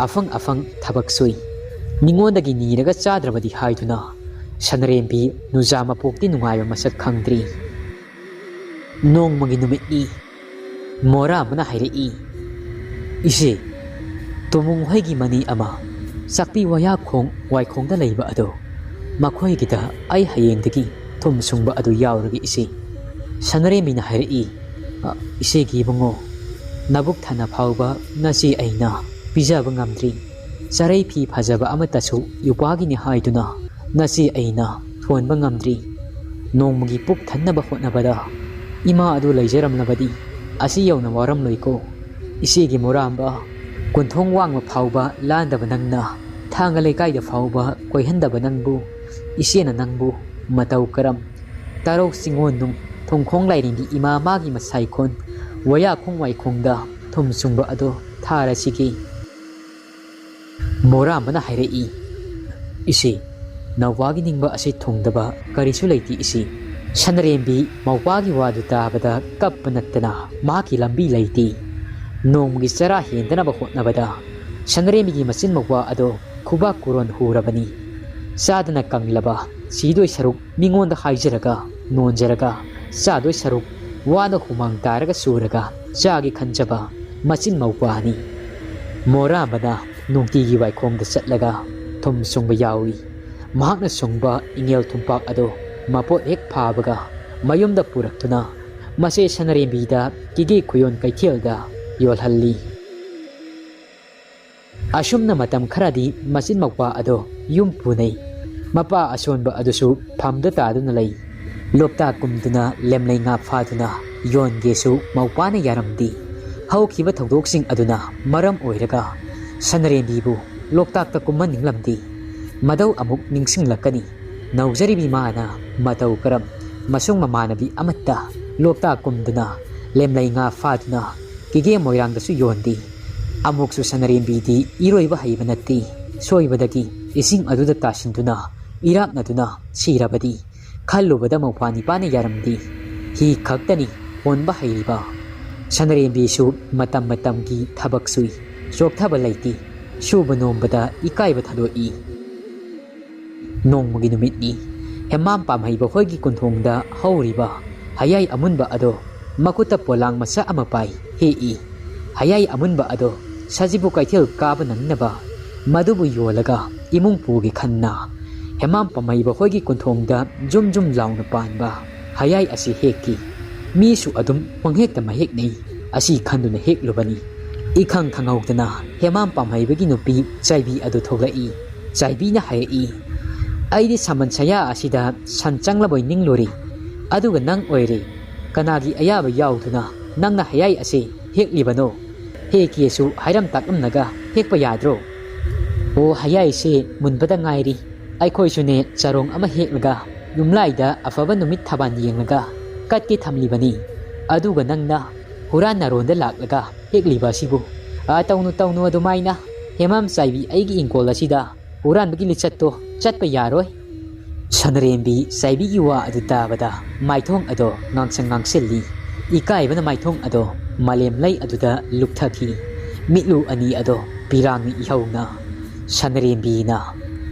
ꯑꯐꯪ ꯑꯐꯪ ꯊꯕꯛ ꯁꯨꯏ꯫ ꯃꯤꯉꯣꯟꯗꯒꯤ ꯅꯤꯔꯒ ꯆꯥꯗ꯭ꯔꯕꯗꯤ ꯍꯥꯏꯗꯨꯅ ꯁꯅꯔꯦꯝꯕꯤ ꯅꯨꯖꯥ ꯃꯄꯣꯛꯇꯤ ꯅꯨꯡꯉꯥꯏꯕ ꯃꯁꯛ ꯈꯪꯗ꯭ꯔꯤ꯫ ꯅꯣꯡꯃꯒꯤ ꯅꯨꯃꯤꯠꯅꯤ꯫ ꯃꯣꯔꯥ ꯑꯃꯅ ꯍꯥꯏꯔꯛꯏ, "ꯏꯆꯦ, ꯇꯣꯃꯨꯡ ꯍꯣꯏꯒꯤ ꯃꯅꯤ ꯑꯃ ꯆꯥꯛꯄꯤ ꯋꯥꯌꯥꯈꯣꯡ ꯋꯥꯏꯈꯣꯡꯗ ꯂꯩꯕ ꯑꯗꯣ, ꯃꯈꯣꯏꯒꯤꯗ ꯑꯩ ꯍꯌꯦꯡꯗꯒꯤ ꯊꯨꯝ ꯁꯨꯡꯕ ꯑꯗꯨ ꯌꯥꯎꯔꯒꯦ ꯏꯆꯦ꯫" ꯁꯅꯔꯦꯝꯕꯤꯅ ꯍꯥꯏꯔꯛꯏ, "ꯑ, ꯏꯆꯦꯒꯤ ꯏꯕꯨꯡꯉꯣ, ꯅꯕꯨꯛ ꯊꯟꯅ ꯐꯥꯎꯕ ꯅꯆꯦ ꯑꯩꯅ ꯄꯤꯖꯕ ꯉꯝꯗ꯭ꯔꯤ꯫ ꯆꯔꯩ ꯐꯤ ꯐꯖꯕ ꯑꯃꯠꯇꯁꯨ ꯌꯨꯄꯥꯒꯤꯅꯤ ꯍꯥꯏꯗꯨꯅ ꯅꯆꯦ ꯑꯩꯅ ꯊꯣꯟꯕ ꯉꯝꯗ꯭ꯔꯤ꯫ ꯅꯣꯡꯃꯒꯤ ꯄꯨꯛ ꯊꯟꯅꯕ ꯍꯣꯠꯅꯕꯗ ꯏꯃꯥ ꯑꯗꯨ ꯂꯩꯖꯔꯝꯂꯕꯗꯤ ꯑꯁꯤ ꯌꯧꯅ ꯋꯥꯔꯝꯂꯣꯏꯀꯣ꯫" ꯏꯆꯦꯒꯤ ꯃꯣꯔꯥꯝꯕ, ꯀꯣꯟꯊꯣꯡ ꯋꯥꯡꯃ ꯐꯥꯎꯕ ꯂꯥꯟꯗꯕ ꯅꯪꯅ, ꯊꯥꯡꯒ ꯂꯩꯀꯥꯏꯗ ꯐꯥꯎꯕ ꯀꯣꯏꯍꯟꯗꯕ ꯅꯪꯕꯨ, ꯏꯆꯦꯅ ꯅꯪꯕꯨ ꯃꯇꯧ ꯀꯔꯝ? ꯇꯔꯧ ꯆꯤꯡꯉꯣꯟꯅꯨꯡ, ꯊꯣꯡꯈꯣꯡ ꯂꯥꯏꯔꯦꯝꯕꯤ ꯏꯃꯥ ꯃꯥꯒꯤ ꯃꯁꯥꯏꯈꯣꯟ, ꯋꯥꯌꯥꯈꯣꯡ ꯋꯥꯏꯈꯣꯡꯗ ꯊꯨꯝ ꯁꯨꯡꯕ ꯑꯗꯣ ꯊꯥꯔꯁꯤꯒꯦ꯫ ꯃꯣꯔꯥꯝꯕꯅ ꯍꯥꯏꯔꯛꯏ, "ꯏꯆꯦ, ꯅꯧꯕꯒꯤ ꯅꯤꯡꯕ ꯑꯁꯤ ꯊꯨꯡꯗꯕ ꯀꯔꯤꯁꯨ ꯂꯩꯇꯦ ꯏꯆꯦ꯫ ꯁꯅꯔꯦꯝꯕꯤ ꯃꯧꯄꯥꯒꯤ ꯋꯥꯗꯨ ꯇꯥꯕꯗ ꯀꯞꯄ ꯅꯠꯇꯅ ꯃꯍꯥꯛꯀꯤ ꯂꯝꯕꯤ ꯂꯩꯇꯦ꯫ ꯅꯣꯡꯃꯒꯤ ꯆꯔꯥ ꯍꯦꯟꯗꯅꯕ ꯍꯣꯠꯅꯕꯗ ꯁꯅꯔꯦꯝꯕꯤꯒꯤ ꯃꯆꯤꯟ ꯃꯧꯄꯥ ꯑꯗꯣ ꯈꯨꯕꯥꯛ ꯀꯨꯔꯣꯟ ꯍꯨꯔꯕꯅꯤ꯫ ꯆꯥꯗꯅ ꯀꯪꯂꯕ ꯁꯤꯗꯣꯏ ꯁꯔꯨꯛ ꯃꯤꯉꯣꯟꯗ ꯍꯥꯏꯖꯔꯒ, ꯅꯣꯟꯖꯔꯒ, ꯆꯥꯗꯣꯏ ꯁꯔꯨꯛ ꯋꯥꯅ ꯍꯨꯃꯥꯡ ꯇꯥꯔꯒ ꯁꯨꯔꯒ ꯆꯥꯒꯦ ꯈꯟꯖꯕ ꯃꯆꯤꯟ ꯃꯧꯄꯥꯅꯤ꯫ ꯃꯣꯔꯥꯝꯕꯅ ꯅꯨꯡꯇꯤꯒꯤ ꯋꯥꯏꯈꯣꯡꯗ ꯆꯠꯂꯒ ꯊꯨꯝ ꯁꯨꯡꯕ ꯌꯥꯎꯏ꯫ ꯃꯍꯥꯛꯅ ꯁꯨꯡꯕ ꯏꯉꯦꯜ ꯊꯨꯝꯄꯥꯛ ꯑꯗꯨ ꯃꯄꯣꯠ ꯍꯦꯛ ꯐꯥꯕꯒ ꯃꯌꯨꯝꯗ ꯄꯨꯔꯛꯇꯨꯅ ꯃꯆꯦ ꯁꯅꯔꯦꯝꯕꯤꯗ ꯀꯤꯒꯦ ꯈꯨꯌꯣꯟ ꯀꯩꯊꯦꯜꯗ ꯌꯣꯜꯍꯜꯂꯤ꯫ ꯑꯁꯨꯝꯅ ꯃꯇꯝ ꯈꯔꯗꯤ ꯃꯆꯤꯟ ꯃꯧꯄꯥ ꯑꯗꯣ ꯌꯨꯝ ꯄꯨꯅꯩ꯫ ꯃꯄꯥ ꯑꯁꯣꯟꯕ ꯑꯗꯨꯁꯨ ꯐꯝꯗ ꯇꯥꯗꯨꯅ ꯂꯩ꯫ ꯂꯣꯛꯇꯥꯛ ꯀꯨꯝꯗꯨꯅ ꯂꯦꯝꯂꯩ ꯉꯥ ꯐꯥꯗꯨꯅ ꯌꯣꯟꯒꯦꯁꯨ ꯃꯧꯄꯥꯅ ꯌꯥꯔꯝꯗꯦ꯫ ꯍꯧꯈꯤꯕ ꯊꯧꯗꯣꯛꯁꯤꯡ ꯑꯗꯨꯅ ꯃꯔꯝ ꯑꯣꯏꯔꯒ ꯁꯅꯔꯦꯝꯕꯤꯕꯨ ꯂꯣꯛꯇꯥꯛꯇ ꯀꯨꯝꯍꯟꯅꯤꯡꯂꯝ ꯗꯤ꯫ ꯃꯗꯧ ꯑꯃꯨꯛ ꯅꯤꯡꯁꯤꯡꯂꯛꯀꯅꯤ꯫ ꯅꯧꯖꯔꯤꯕꯤ ꯃꯥꯅ ꯃꯇꯧ ꯀꯔꯝ ꯃꯁꯨꯡ ꯃꯃꯥꯟꯅꯕꯤ ꯑꯃꯠꯇ ꯂꯣꯛꯇꯥꯛ ꯀꯨꯝꯗꯨꯅ ꯂꯦꯝꯂꯩ ꯉꯥ ꯐꯥꯗꯨꯅ ꯀꯤꯒꯦ ꯃꯣꯏꯔꯥꯡꯗꯁꯨ ꯌꯣꯟꯗꯦ꯫ ꯑꯃꯨꯛꯁꯨ ꯁꯅꯔꯦꯝꯕꯤꯗꯤ ꯏꯔꯣꯏꯕ ꯍꯩꯕ ꯅꯠꯇꯦ꯫ ꯁꯣꯏꯕꯗꯒꯤ ꯏꯁꯤꯡ ꯑꯗꯨꯗ ꯇꯥꯁꯤꯟꯗꯨꯅ ꯏꯔꯥꯛꯅꯗꯨꯅ ꯁꯤꯔꯕꯗꯤ ꯈꯜꯂꯨꯕꯗ ꯃꯧꯄ꯭ꯋꯥ ꯅꯤꯄꯥꯅ ꯌꯥꯔꯝꯗꯦ꯫ ꯍꯤ ꯈꯛꯇꯅꯤ ꯍꯣꯟꯕ ꯍꯩꯔꯤꯕ꯫ ꯁꯅꯔꯦꯝꯕꯤꯁꯨ ꯃꯇꯝ ꯃꯇꯝꯒꯤ ꯊꯕꯛ ꯁꯨꯏ꯫ ꯆꯣꯛꯊꯕ ꯂꯩꯇꯦ꯫ ꯁꯨꯕ ꯅꯣꯝꯕꯗ ꯏꯀꯥꯏꯕ ꯊꯥꯗꯣꯛꯏ꯫ ꯅꯣꯡꯃꯒꯤ ꯅꯨꯃꯤꯠꯅꯤ꯫ ꯍꯦꯃꯥꯝ ꯄꯥꯝꯍꯩꯕ ꯍꯣꯏꯒꯤ ꯀꯣꯟꯊꯣꯡꯗ ꯍꯧꯔꯤꯕ ꯍꯌꯥꯏ ꯑꯃꯨꯟꯕ ꯑꯗꯣ ꯃꯈꯨꯠꯇ ꯄꯣꯂꯥꯡ ꯃꯆꯥ ꯑꯃ ꯄꯥꯏ ꯍꯦꯛꯏ꯫ ꯍꯌꯥꯏ ꯑꯃꯨꯟꯕ ꯑꯗꯣ ꯁꯖꯤꯕꯨ ꯀꯩꯊꯦꯜ ꯀꯥꯕ ꯅꯪꯅꯕ ꯃꯗꯨꯕꯨ ꯌꯣꯜꯂꯒ ꯏꯃꯨꯡ ꯄꯨꯒꯦ ꯈꯟꯅ ꯍꯦꯃꯥꯝ ꯄꯥꯝꯍꯩꯕ ꯍꯣꯏꯒꯤ ꯀꯣꯟꯊꯣꯡꯗ ꯖꯨꯝ ꯖꯨꯝ ꯂꯥꯎꯅ ꯄꯥꯟꯕ ꯍꯌꯥꯏ ꯑꯁꯤ ꯍꯦꯛꯈꯤ꯫ ꯃꯤꯁꯨ ꯑꯗꯨꯝ ꯄꯪꯍꯦꯛꯇ ꯃꯍꯦꯛꯅꯩ꯫ ꯑꯁꯤ ꯈꯟꯗꯨꯅ ꯍꯦꯛꯂꯨꯕꯅꯤ꯫ ꯏꯈꯪ ꯈꯪꯍꯧꯗꯅ ꯍꯦꯃꯥꯝ ꯄꯥꯝꯍꯩꯕꯒꯤ ꯅꯨꯄꯤ ꯆꯥꯏꯕꯤ ꯑꯗꯨ ꯊꯣꯛꯂꯛꯏ꯫ ꯆꯥꯏꯕꯤꯅ ꯍꯥꯏꯔꯛꯏ, "ꯑꯩꯗꯤ ꯁꯃꯟ ꯁꯌꯥ ꯑꯁꯤꯗ ꯁꯟ ꯆꯪꯂꯕꯣꯏ ꯅꯤꯡꯂꯨꯔꯦ꯫ ꯑꯗꯨꯒ ꯅꯪ ꯑꯣꯏꯔꯦ꯫ ꯀꯅꯥꯒꯤ ꯑꯌꯥꯕ ꯌꯥꯎꯗꯨꯅ ꯅꯪꯅ ꯍꯌꯥꯏ ꯑꯁꯤ ꯍꯦꯛꯂꯤꯕꯅꯣ?" ꯍꯦꯛꯀꯦꯁꯨ ꯍꯥꯏꯔꯝ ꯇꯥꯛꯂꯝꯂꯒ ꯍꯦꯛꯄ ꯌꯥꯗ꯭ꯔꯣ? ꯑꯣ, ꯍꯌꯥꯏꯁꯦ ꯃꯨꯟꯕꯗ ꯉꯥꯏꯔꯤ꯫ ꯑꯩꯈꯣꯏꯁꯨꯅꯦ ꯆꯔꯣꯡ ꯑꯃ ꯍꯦꯛꯂꯒ ꯌꯨꯝꯂꯥꯏꯗ ꯑꯐꯕ ꯅꯨꯃꯤꯠ ꯊꯕꯥꯟ ꯌꯦꯡꯂꯒ ꯀꯠꯀꯦ ꯊꯝꯂꯤꯕꯅꯤ꯫ ꯑꯗꯨꯒ ꯅꯪꯅ ꯍꯨꯔꯥꯟ ꯅꯔꯣꯟꯗ ꯂꯥꯛꯂꯒ ꯍꯦꯛꯂꯤꯕ ꯑꯁꯤꯕꯨ? ꯑꯥ, ꯇꯧꯅꯨ, ꯇꯧꯅꯨ ꯑꯗꯨꯃꯥꯏꯅ꯫ ꯍꯦꯃꯥꯝ ꯆꯥꯏꯕꯤ, ꯑꯩꯒꯤ ꯏꯪꯀꯣꯜ ꯑꯁꯤꯗ ꯍꯨꯔꯥꯟꯕꯒꯤ ꯂꯤꯆꯠꯇꯣ ꯆꯠꯄ ꯌꯥꯔꯣꯏ꯫ ꯁꯅꯔꯦꯝꯕꯤ ꯆꯥꯏꯕꯤꯒꯤ ꯋꯥ ꯑꯗꯨ ꯇꯥꯕꯗ ꯃꯥꯏꯊꯣꯡ ꯑꯗꯣ ꯉꯥꯡꯁꯪ ꯉꯥꯡꯁꯤꯜꯂꯤ꯫ ꯏꯀꯥꯏꯕꯅ ꯃꯥꯏꯊꯣꯡ ꯑꯗꯣ ꯃꯥꯂꯦꯝ ꯂꯩ ꯑꯗꯨꯗ ꯂꯨꯞꯊꯈꯤ꯫ ꯃꯤꯠꯂꯨ ꯑꯅꯤ ꯑꯗꯣ ꯄꯤꯔꯥꯡꯅ ꯏꯍꯧꯅ꯫ ꯁꯅꯔꯦꯝꯕꯤꯅ,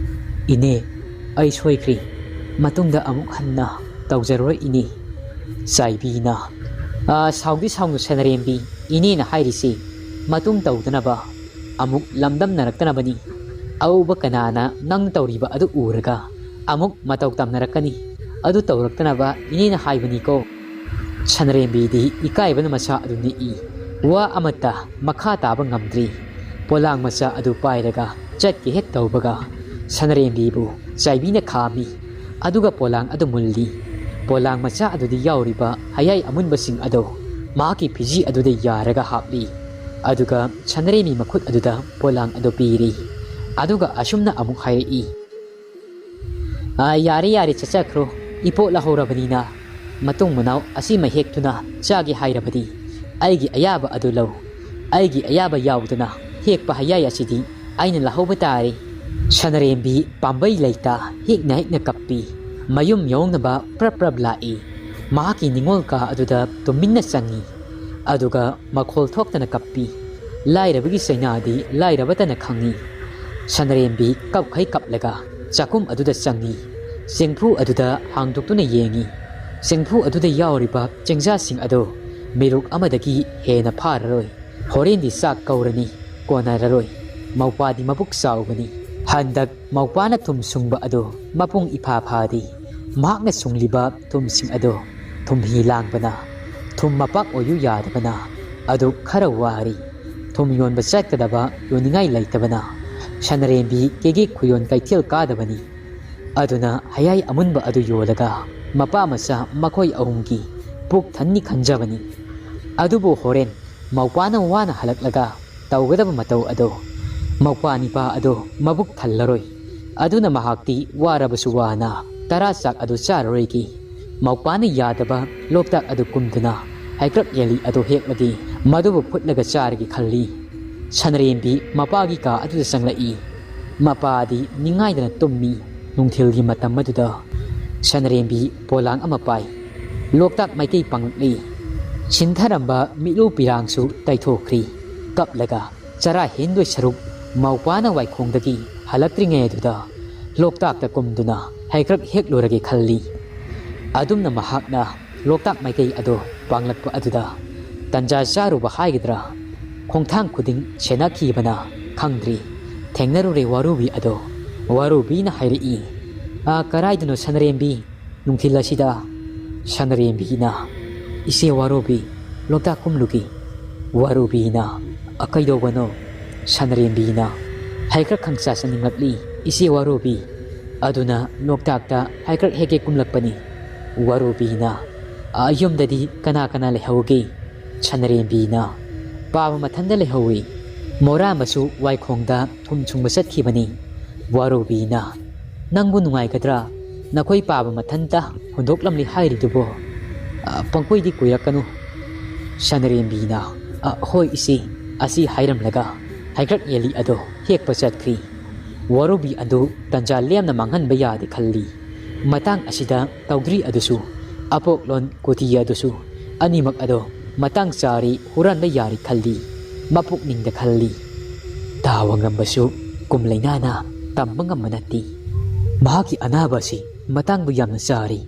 "ꯏꯅꯦ, ꯑꯩ ꯁꯣꯏꯈ꯭ꯔꯦ꯫ ꯃꯇꯨꯡꯗ ꯑꯃꯨꯛ ꯍꯟꯅ ꯇꯧꯖꯔꯣꯏ ꯏꯅꯦ꯫" ꯆꯥꯏꯕꯤꯅ, "ꯑꯥ, ꯁꯥꯎꯗꯤ ꯁꯥꯎꯅꯨ ꯁꯅꯔꯦꯝꯕꯤ, ꯏꯅꯦꯅ ꯍꯥꯏꯔꯤꯁꯤ ꯃꯇꯨꯡ ꯇꯧꯗꯅꯕ, ꯑꯃꯨꯛ ꯂꯝꯗꯝꯅꯔꯛꯇꯅꯕꯅꯤ꯫ ꯑꯎꯕ ꯀꯅꯥꯅ ꯅꯪꯅ ꯇꯧꯔꯤꯕ ꯑꯗꯨ ꯎꯔꯒ ꯑꯃꯨꯛ ꯃꯇꯧ ꯇꯝꯅꯔꯛꯀꯅꯤ꯫ ꯑꯗꯨ ꯇꯧꯔꯛꯇꯅꯕ ꯏꯅꯦꯅ ꯍꯥꯏꯕꯅꯤꯀꯣ꯫" ꯁꯅꯔꯦꯝꯕꯤꯗꯤ ꯏꯀꯥꯏꯕꯅ ꯃꯁꯥ ꯑꯗꯨ ꯅꯤꯛꯏ꯫ ꯋꯥ ꯑꯃꯠꯇ ꯃꯈꯥ ꯇꯥꯕ ꯉꯝꯗ꯭ꯔꯤ꯫ ꯄꯣꯂꯥꯡ ꯃꯆꯥ ꯑꯗꯨ ꯄꯥꯏꯔꯒ ꯆꯠꯀꯦ ꯍꯦꯛ ꯇꯧꯕꯒ ꯁꯅꯔꯦꯝꯕꯤꯕꯨ ꯆꯥꯏꯕꯤꯅ ꯈꯥꯝꯃꯤ꯫ ꯑꯗꯨꯒ ꯄꯣꯂꯥꯡ ꯑꯗꯨ ꯃꯨꯜꯂꯤ꯫ ꯄꯣꯂꯥꯡ ꯃꯆꯥ ꯑꯗꯨꯗ ꯌꯥꯎꯔꯤꯕ ꯍꯌꯥꯏ ꯑꯃꯨꯟꯕꯁꯤꯡ ꯑꯗꯨ ꯃꯍꯥꯛꯀꯤ ꯐꯤꯖꯤ ꯑꯗꯨꯗ ꯌꯥꯔꯒ ꯍꯥꯞꯂꯤ꯫ ꯑꯗꯨꯒ ꯁꯅꯔꯦꯝꯕꯤ ꯃꯈꯨꯠ ꯑꯗꯨꯗ ꯄꯣꯂꯥꯡ ꯑꯗꯨ ꯄꯤꯔꯤ꯫ ꯑꯗꯨꯒ ꯑꯁꯨꯝꯅ ꯑꯃꯨꯛ ꯍꯥꯏꯔꯛꯏ, "ꯑꯥ, ꯌꯥꯔꯦ, ꯌꯥꯔꯦ, ꯆꯠꯆꯈ꯭ꯔꯣ꯫ ꯏꯄꯣꯠ ꯂꯧꯍꯧꯔꯕꯅꯤꯅ ꯃꯇꯨꯡ ꯃꯅꯥꯎ ꯑꯁꯤꯃ ꯍꯦꯛꯇꯨꯅ ꯆꯥꯒꯦ ꯍꯥꯏꯔꯕꯗꯤ ꯑꯩꯒꯤ ꯑꯌꯥꯕ ꯑꯗꯨ ꯂꯧ꯫ ꯑꯩꯒꯤ ꯑꯌꯥꯕ ꯌꯥꯎꯗꯅ ꯍꯦꯛꯄ ꯍꯌꯥꯏ ꯑꯁꯤꯗꯤ ꯑꯩꯅ ꯂꯧꯍꯧꯕ ꯇꯥꯔꯦ꯫" ꯁꯅꯔꯦꯝꯕꯤ ꯄꯥꯝꯕꯩ ꯂꯩꯇ ꯍꯦꯛꯅ ꯍꯦꯛꯅ ꯀꯞꯄꯤ꯫ ꯃꯌꯨꯝ ꯌꯧꯅꯕ ꯄ꯭ꯔꯞ ꯄ꯭ꯔꯞ ꯂꯥꯛꯏ꯫ ꯃꯍꯥꯛꯀꯤ ꯅꯤꯡꯉꯣꯜ ꯀꯥ ꯑꯗꯨꯗ ꯇꯨꯃꯤꯟꯅ ꯆꯪꯏ꯫ ꯑꯗꯨꯒ ꯃꯈꯣꯜ ꯊꯣꯛꯇꯅ ꯀꯞꯄꯤ꯫ ꯂꯥꯏꯔꯕꯒꯤ ꯆꯩꯅꯥꯗꯤ ꯂꯥꯏꯔꯕꯇꯅ ꯈꯪꯏ꯫ ꯁꯅꯔꯦꯝꯕꯤ ꯀꯞꯈꯩ ꯀꯞꯂꯒ ꯆꯥꯛꯈꯨꯝ ꯑꯗꯨꯗ ꯆꯪꯏ꯫ ꯆꯦꯡꯐꯨ ꯑꯗꯨꯗ ꯍꯥꯡꯗꯣꯛꯇꯨꯅ ꯌꯦꯡꯏ꯫ ꯆꯦꯡꯐꯨ ꯑꯗꯨꯗ ꯌꯥꯎꯔꯤꯕ ꯆꯦꯡꯖꯥꯁꯤꯡ ꯑꯗꯨ ꯃꯤꯔꯨꯛ ꯑꯃꯗꯒꯤ ꯍꯦꯟꯅ ꯐꯥꯔꯔꯣꯏ꯫ ꯍꯣꯔꯦꯟꯗꯤ ꯆꯥꯛ ꯀꯧꯔꯅꯤ, ꯀꯣꯟꯅꯔꯔꯣꯏ꯫ ꯃꯧꯄꯥꯗꯤ ꯃꯕꯨꯛ ꯆꯥꯎꯕꯅꯤ꯫ ꯍꯟꯗꯛ ꯃꯧꯄꯥꯅ ꯊꯨꯝ ꯁꯨꯡꯕ ꯑꯗꯨ ꯃꯄꯨꯡ ꯏꯐꯥ ꯐꯥꯗꯦ꯫ ꯃꯍꯥꯛꯅ ꯁꯨꯡꯂꯤꯕ ꯊꯨꯝꯁꯤꯡ ꯑꯗꯨ ꯊꯨꯝꯍꯤ ꯂꯥꯡꯕꯅ, ꯊꯨꯝ ꯃꯄꯥꯛ ꯑꯣꯏꯌꯨ ꯌꯥꯗꯕꯅ ꯑꯗꯨ ꯈꯔ ꯋꯥꯔꯤ꯫ ꯊꯨꯝ ꯌꯣꯟꯕ ꯆꯠꯀꯗꯕ ꯌꯣꯟꯅꯤꯡꯉꯥꯏ ꯂꯩꯇꯕꯅ ꯁꯅꯔꯦꯝꯕꯤ ꯀꯦꯒꯦ ꯈꯨꯌꯣꯟ ꯀꯩꯊꯦꯜ ꯀꯥꯗꯕꯅꯤ꯫ ꯑꯗꯨꯅ ꯍꯌꯥꯏ ꯑꯃꯨꯟꯕ ꯑꯗꯨ ꯌꯣꯜꯂꯒ ꯃꯄꯥ ꯃꯆꯥ ꯃꯈꯣꯏ ꯑꯍꯨꯝꯒꯤ ꯄꯨꯛ ꯊꯟꯅꯤ ꯈꯟꯖꯕꯅꯤ꯫ ꯑꯗꯨꯕꯨ ꯍꯣꯔꯦꯟ ꯃꯧꯄꯥꯅ ꯋꯥꯅ ꯍꯜꯂꯛꯂꯒ ꯇꯧꯒꯗꯕ ꯃꯇꯧ ꯑꯗꯣ ꯃꯧꯄ꯭ꯋꯥ ꯅꯤꯄꯥ ꯑꯗꯣ ꯃꯕꯨꯛ ꯊꯜꯂꯔꯣꯏ꯫ ꯑꯗꯨꯅ ꯃꯍꯥꯛꯇꯤ ꯋꯥꯔꯕꯁꯨ ꯋꯥꯅ ꯇꯔꯥ ꯆꯥꯛ ꯑꯗꯨ ꯆꯥꯔꯔꯣꯏꯒꯦ꯫ ꯃꯧꯄ꯭ꯋꯥꯅ ꯌꯥꯗꯕ ꯂꯣꯛꯇꯥꯛ ꯑꯗꯨ ꯀꯨꯝꯗꯨꯅ ꯍꯩꯀ꯭ꯔꯛ ꯌꯦꯜꯂꯤ ꯑꯗꯨ ꯍꯦꯛꯂꯒꯦ, ꯃꯗꯨꯕꯨ ꯐꯨꯠꯂꯒ ꯆꯥꯔꯒꯦ ꯈꯜꯂꯤ꯫ ꯁꯅꯔꯦꯝꯕꯤ ꯃꯄꯥꯒꯤ ꯀꯥ ꯑꯗꯨꯗ ꯆꯪꯂꯛꯏ꯫ ꯃꯄꯥꯗꯤ ꯅꯤꯡꯉꯥꯏꯗꯅ ꯇꯨꯝꯃꯤ꯫ ꯅꯨꯡꯊꯤꯜꯒꯤ ꯃꯇꯝ ꯑꯗꯨꯗ ꯁꯅꯔꯦꯝꯕꯤ ꯄꯣꯂꯥꯡ ꯑꯃ ꯄꯥꯏ꯫ ꯂꯣꯛꯇꯥꯛ ꯃꯥꯏꯀꯩ ꯄꯥꯡꯂꯛꯂꯤ꯫ ꯁꯤꯟꯊꯔꯝꯕ ꯃꯤꯠꯂꯨ ꯄꯤꯔꯥꯡꯁꯨ ꯇꯩꯊꯣꯛꯈ꯭ꯔꯤ꯫ ꯀꯞꯂꯒ ꯆꯔꯥ ꯍꯦꯟꯗꯣꯏ ꯁꯔꯨꯛ ꯃꯧꯄ꯭ꯋꯥꯅ ꯋꯥꯏꯈꯣꯡꯗꯒꯤ ꯍꯜꯂꯛꯇ꯭ꯔꯤꯉꯩ ꯑꯗꯨꯗ ꯂꯣꯛꯇꯥꯛꯇ ꯀꯨꯝꯗꯨꯅ ꯍꯩꯀ꯭ꯔꯛ ꯍꯦꯛꯂꯨꯔꯒꯦ ꯈꯜꯂꯤ꯫ ꯑꯗꯨꯝꯅ ꯃꯍꯥꯛꯅ ꯂꯣꯛꯇꯥꯛ ꯃꯥꯏꯀꯩ ꯑꯗꯣ ꯄꯥꯡꯂꯛꯄ ꯑꯗꯨꯗ ꯇꯟꯖꯥ ꯆꯥꯔꯨꯕ ꯍꯥꯏꯒꯗ꯭ꯔꯥ, ꯈꯣꯡꯊꯥꯡ ꯈꯨꯗꯤꯡ ꯁꯦꯟꯅꯈꯤꯕꯅ ꯈꯪꯗ꯭ꯔꯤ꯫ ꯊꯦꯡꯅꯔꯨꯔꯦ ꯋꯥꯔꯨꯕꯤ ꯑꯗꯣ꯫ ꯋꯥꯔꯨꯕꯤꯅ ꯍꯥꯏꯔꯛꯏ, "ꯑꯥ, ꯀꯔꯥꯏꯗꯅꯣ ꯁꯅꯔꯦꯝꯕꯤ? ꯅꯨꯡꯊꯤꯜ ꯑꯁꯤꯗ?" ꯁꯅꯔꯦꯝꯕꯤꯅ, "ꯏꯆꯦ ꯋꯥꯔꯨꯕꯤ, ꯂꯣꯛꯇꯥꯛ ꯀꯨꯝꯂꯨꯒꯦ꯫" ꯋꯥꯔꯨꯕꯤꯅ, "ꯑ, ꯀꯩꯗꯧꯕꯅꯣ?" ꯁꯅꯔꯦꯝꯕꯤꯅ, "ꯍꯩꯀ꯭ꯔꯛ ꯈꯪꯆꯥ ꯆꯥꯅꯤꯡꯂꯛꯂꯤ, ꯏꯆꯦ ꯋꯥꯔꯨꯕꯤ꯫ ꯑꯗꯨꯅ ꯂꯣꯛꯇꯥꯛꯇ ꯍꯩꯀ꯭ꯔꯛ ꯍꯦꯛꯀꯦ ꯀꯨꯝꯂꯛꯄꯅꯤ꯫" ꯋꯥꯔꯨꯕꯤꯅ, "ꯑ, ꯌꯨꯝꯗꯗꯤ ꯀꯅꯥ ꯀꯅꯥ ꯂꯩꯍꯧꯒꯦ?" ꯁꯅꯔꯦꯝꯕꯤꯅ, "ꯄꯥꯕ ꯃꯊꯟꯗ ꯂꯩꯍꯧꯏ꯫ ꯃꯣꯔꯥ ꯃꯆꯨ ꯋꯥꯏꯈꯣꯡꯗ ꯊꯨꯝ ꯁꯨꯡꯕ ꯆꯠꯈꯤꯕꯅꯤ꯫" ꯋꯥꯔꯨꯕꯤꯅ, "ꯅꯪꯕꯨ ꯅꯨꯡꯉꯥꯏꯒꯗ꯭ꯔꯥ? ꯅꯈꯣꯏ ꯄꯥꯕ ꯃꯊꯟꯇ ꯍꯨꯟꯗꯣꯛꯂꯝꯂꯤ ꯍꯥꯏꯔꯤꯗꯨꯕꯨ? ꯑ, ꯄꯪꯀꯣꯏꯗꯤ ꯀꯣꯏꯔꯛꯀꯅꯨ꯫" ꯁꯅꯔꯦꯝꯕꯤꯅ, "ꯑ, ꯍꯣꯏ ꯏꯆꯦ," ꯑꯁꯤ ꯍꯥꯏꯔꯝꯂꯒ ꯍꯩꯀ꯭ꯔꯛ ꯌꯦꯜꯂꯤ ꯑꯗꯨ ꯍꯦꯛꯄ ꯆꯠꯈ꯭ꯔꯤ꯫ ꯋꯥꯔꯨꯕꯤ ꯑꯗꯨ ꯇꯟꯖꯥ ꯂꯦꯝꯅ ꯃꯥꯡꯍꯟꯕ ꯌꯥꯗꯦ ꯈꯜꯂꯤ꯫ ꯃꯇꯥꯡ ꯑꯁꯤꯗ ꯇꯧꯗ꯭ꯔꯤ ꯑꯗꯨꯁꯨ, ꯑꯄꯣꯛꯂꯣꯟ ꯀꯨꯇꯤ ꯑꯗꯨꯁꯨ, ꯑꯅꯤꯃꯛ ꯑꯗꯣ ꯃꯇꯥꯡ ꯆꯥꯔꯤ ꯍꯨꯔꯥꯟꯕ ꯌꯥꯔꯤ ꯈꯜꯂꯤ꯫ ꯃꯄꯨꯛꯅꯤꯡꯗ ꯈꯜꯂꯤ, "ꯇꯥꯕ ꯉꯝꯕꯁꯨ ꯀꯨꯝ ꯂꯩꯅꯥꯅ ꯇꯝꯕ ꯉꯝꯕ ꯅꯠꯇꯦ꯫ ꯃꯍꯥꯛꯀꯤ ꯑꯅꯥꯕ ꯑꯁꯤ ꯃꯇꯥꯡꯕꯨ ꯌꯥꯝꯅ ꯆꯥꯔꯤ꯫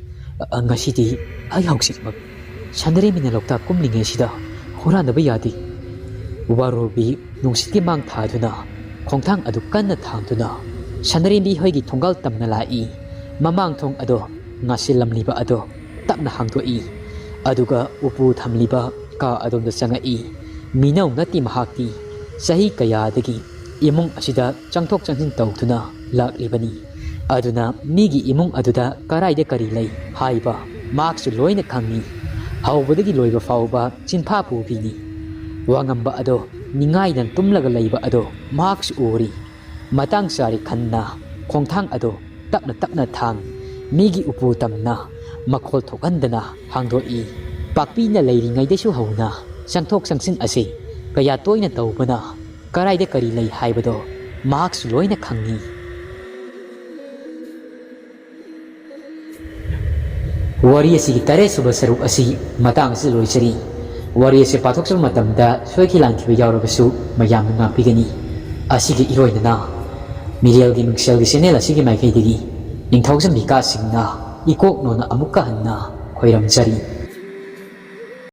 ꯑ, ꯉꯁꯤꯗꯤ ꯑꯩ ꯍꯧꯖꯤꯛꯃꯛ ꯁꯟꯗ꯭ꯔꯦꯝꯕꯤꯅ ꯂꯣꯛꯇꯥꯛ ꯀꯨꯝꯂꯤꯉꯩꯁꯤꯗ ꯍꯨꯔꯥꯟꯗꯕ ꯌꯥꯗꯦ꯫" ꯋꯥꯔꯨꯕꯤ ꯅꯨꯡꯁꯤꯠꯀꯤ ꯃꯥꯡ ꯊꯥꯗꯨꯅ ꯈꯣꯡꯊꯥꯡ ꯑꯗꯨ ꯀꯟꯅ ꯊꯥꯡꯗꯨꯅ ꯁꯟꯗ꯭ꯔꯦꯝꯕꯤ ꯍꯣꯏꯒꯤ ꯊꯣꯡꯒꯥꯜ ꯇꯝꯅ ꯂꯥꯛꯏ꯫ ꯃꯃꯥꯡ ꯊꯣꯡ ꯑꯗꯣ ꯉꯥꯁꯤꯜꯂꯝꯂꯤꯕ ꯑꯗꯣ ꯇꯞꯅ ꯍꯥꯡꯗꯣꯛꯏ꯫ ꯑꯗꯨꯒ ꯎꯄꯨ ꯊꯝꯂꯤꯕ ꯀꯥ ꯑꯗꯣꯝꯗ ꯆꯪꯉꯛꯏ꯫ ꯃꯤꯅꯧ ꯅꯠꯇꯦ ꯃꯍꯥꯛꯇꯤ꯫ ꯆꯍꯤ ꯀꯌꯥꯗꯒꯤ ꯏꯃꯨꯡ ꯑꯁꯤꯗ ꯆꯪꯊꯣꯛ ꯆꯪꯁꯤꯟ ꯇꯧꯗꯨꯅ ꯂꯥꯛꯂꯤꯕꯅꯤ꯫ ꯑꯗꯨꯅ ꯃꯤꯒꯤ ꯏꯃꯨꯡ ꯑꯗꯨꯗ ꯀꯔꯥꯏꯗ ꯀꯔꯤ ꯂꯩ ꯍꯥꯏꯕ ꯃꯍꯥꯛꯁꯨ ꯂꯣꯏꯅ ꯈꯪꯏ꯫ ꯍꯧꯕꯗꯒꯤ ꯂꯣꯏꯕ ꯐꯥꯎꯕ ꯆꯤꯟꯐꯥ ꯄꯨꯕꯤꯅꯤ꯫ ꯋꯥ ꯉꯝꯕ ꯑꯗꯣ ꯅꯤꯡꯉꯥꯏꯗꯅ ꯇꯨꯝꯂꯒ ꯂꯩꯕ ꯑꯗꯣ ꯃꯍꯥꯛꯁꯨ ꯎꯔꯤ꯫ ꯃꯇꯥꯡ ꯆꯥꯔꯦ ꯈꯟꯅ ꯈꯣꯡꯊꯥꯡ ꯑꯗꯣ ꯇꯞꯅ ꯇꯞꯅ ꯊꯥꯡ꯫ ꯃꯤꯒꯤ ꯎꯄꯨ ꯇꯝꯅ ꯃꯈꯣꯜ ꯊꯣꯛꯍꯟꯗꯅ ꯍꯥꯡꯗꯣꯛꯏ꯫ ꯄꯥꯛꯄꯤꯅ ꯂꯩꯔꯤꯉꯩꯗꯁꯨ ꯍꯧꯅ ꯆꯪꯊꯣꯛ ꯆꯪꯁꯤꯟ ꯑꯁꯤ ꯀꯌꯥ ꯇꯣꯏꯅ ꯇꯧꯕꯅ ꯀꯔꯥꯏꯗ ꯀꯔꯤ ꯂꯩ ꯍꯥꯏꯕꯗꯣ ꯃꯍꯥꯛꯁꯨ ꯂꯣꯏꯅ ꯈꯪꯏ꯫ ꯋꯥꯔꯤ ꯑꯁꯤꯒꯤ ꯇꯔꯦꯠ ꯁꯨꯕ ꯁꯔꯨꯛ ꯑꯁꯤ ꯃꯇꯥꯡ ꯑꯁꯤꯗ ꯂꯣꯏꯖꯔꯤ꯫ ꯋꯥꯔꯤ ꯑꯁꯤ ꯄꯥꯊꯣꯛꯆꯕ ꯃꯇꯝꯗ ꯁꯣꯏꯈꯤ ꯂꯥꯟꯈꯤꯕ ꯌꯥꯎꯔꯕꯁꯨ ꯃꯌꯥꯝꯅ ꯉꯥꯛꯄꯤꯒꯅꯤ꯫ ꯑꯁꯤꯒꯤ ꯏꯔꯣꯏꯅꯅ ꯃꯤꯔꯦꯜꯒꯤ ꯃꯤꯡꯁꯦꯜꯒꯤ ꯆꯦꯅꯦꯜ ꯑꯁꯤꯒꯤ ꯃꯥꯏꯀꯩꯗꯒꯤ ꯅꯤꯡꯊꯧꯖꯝ ꯕꯤꯀꯥꯁ ꯁꯤꯡꯅ ꯏꯀꯣꯛ ꯅꯣꯟꯅ ꯑꯃꯨꯛꯀ ꯍꯟꯅ ꯈꯣꯏꯔꯝꯖꯔꯤ꯫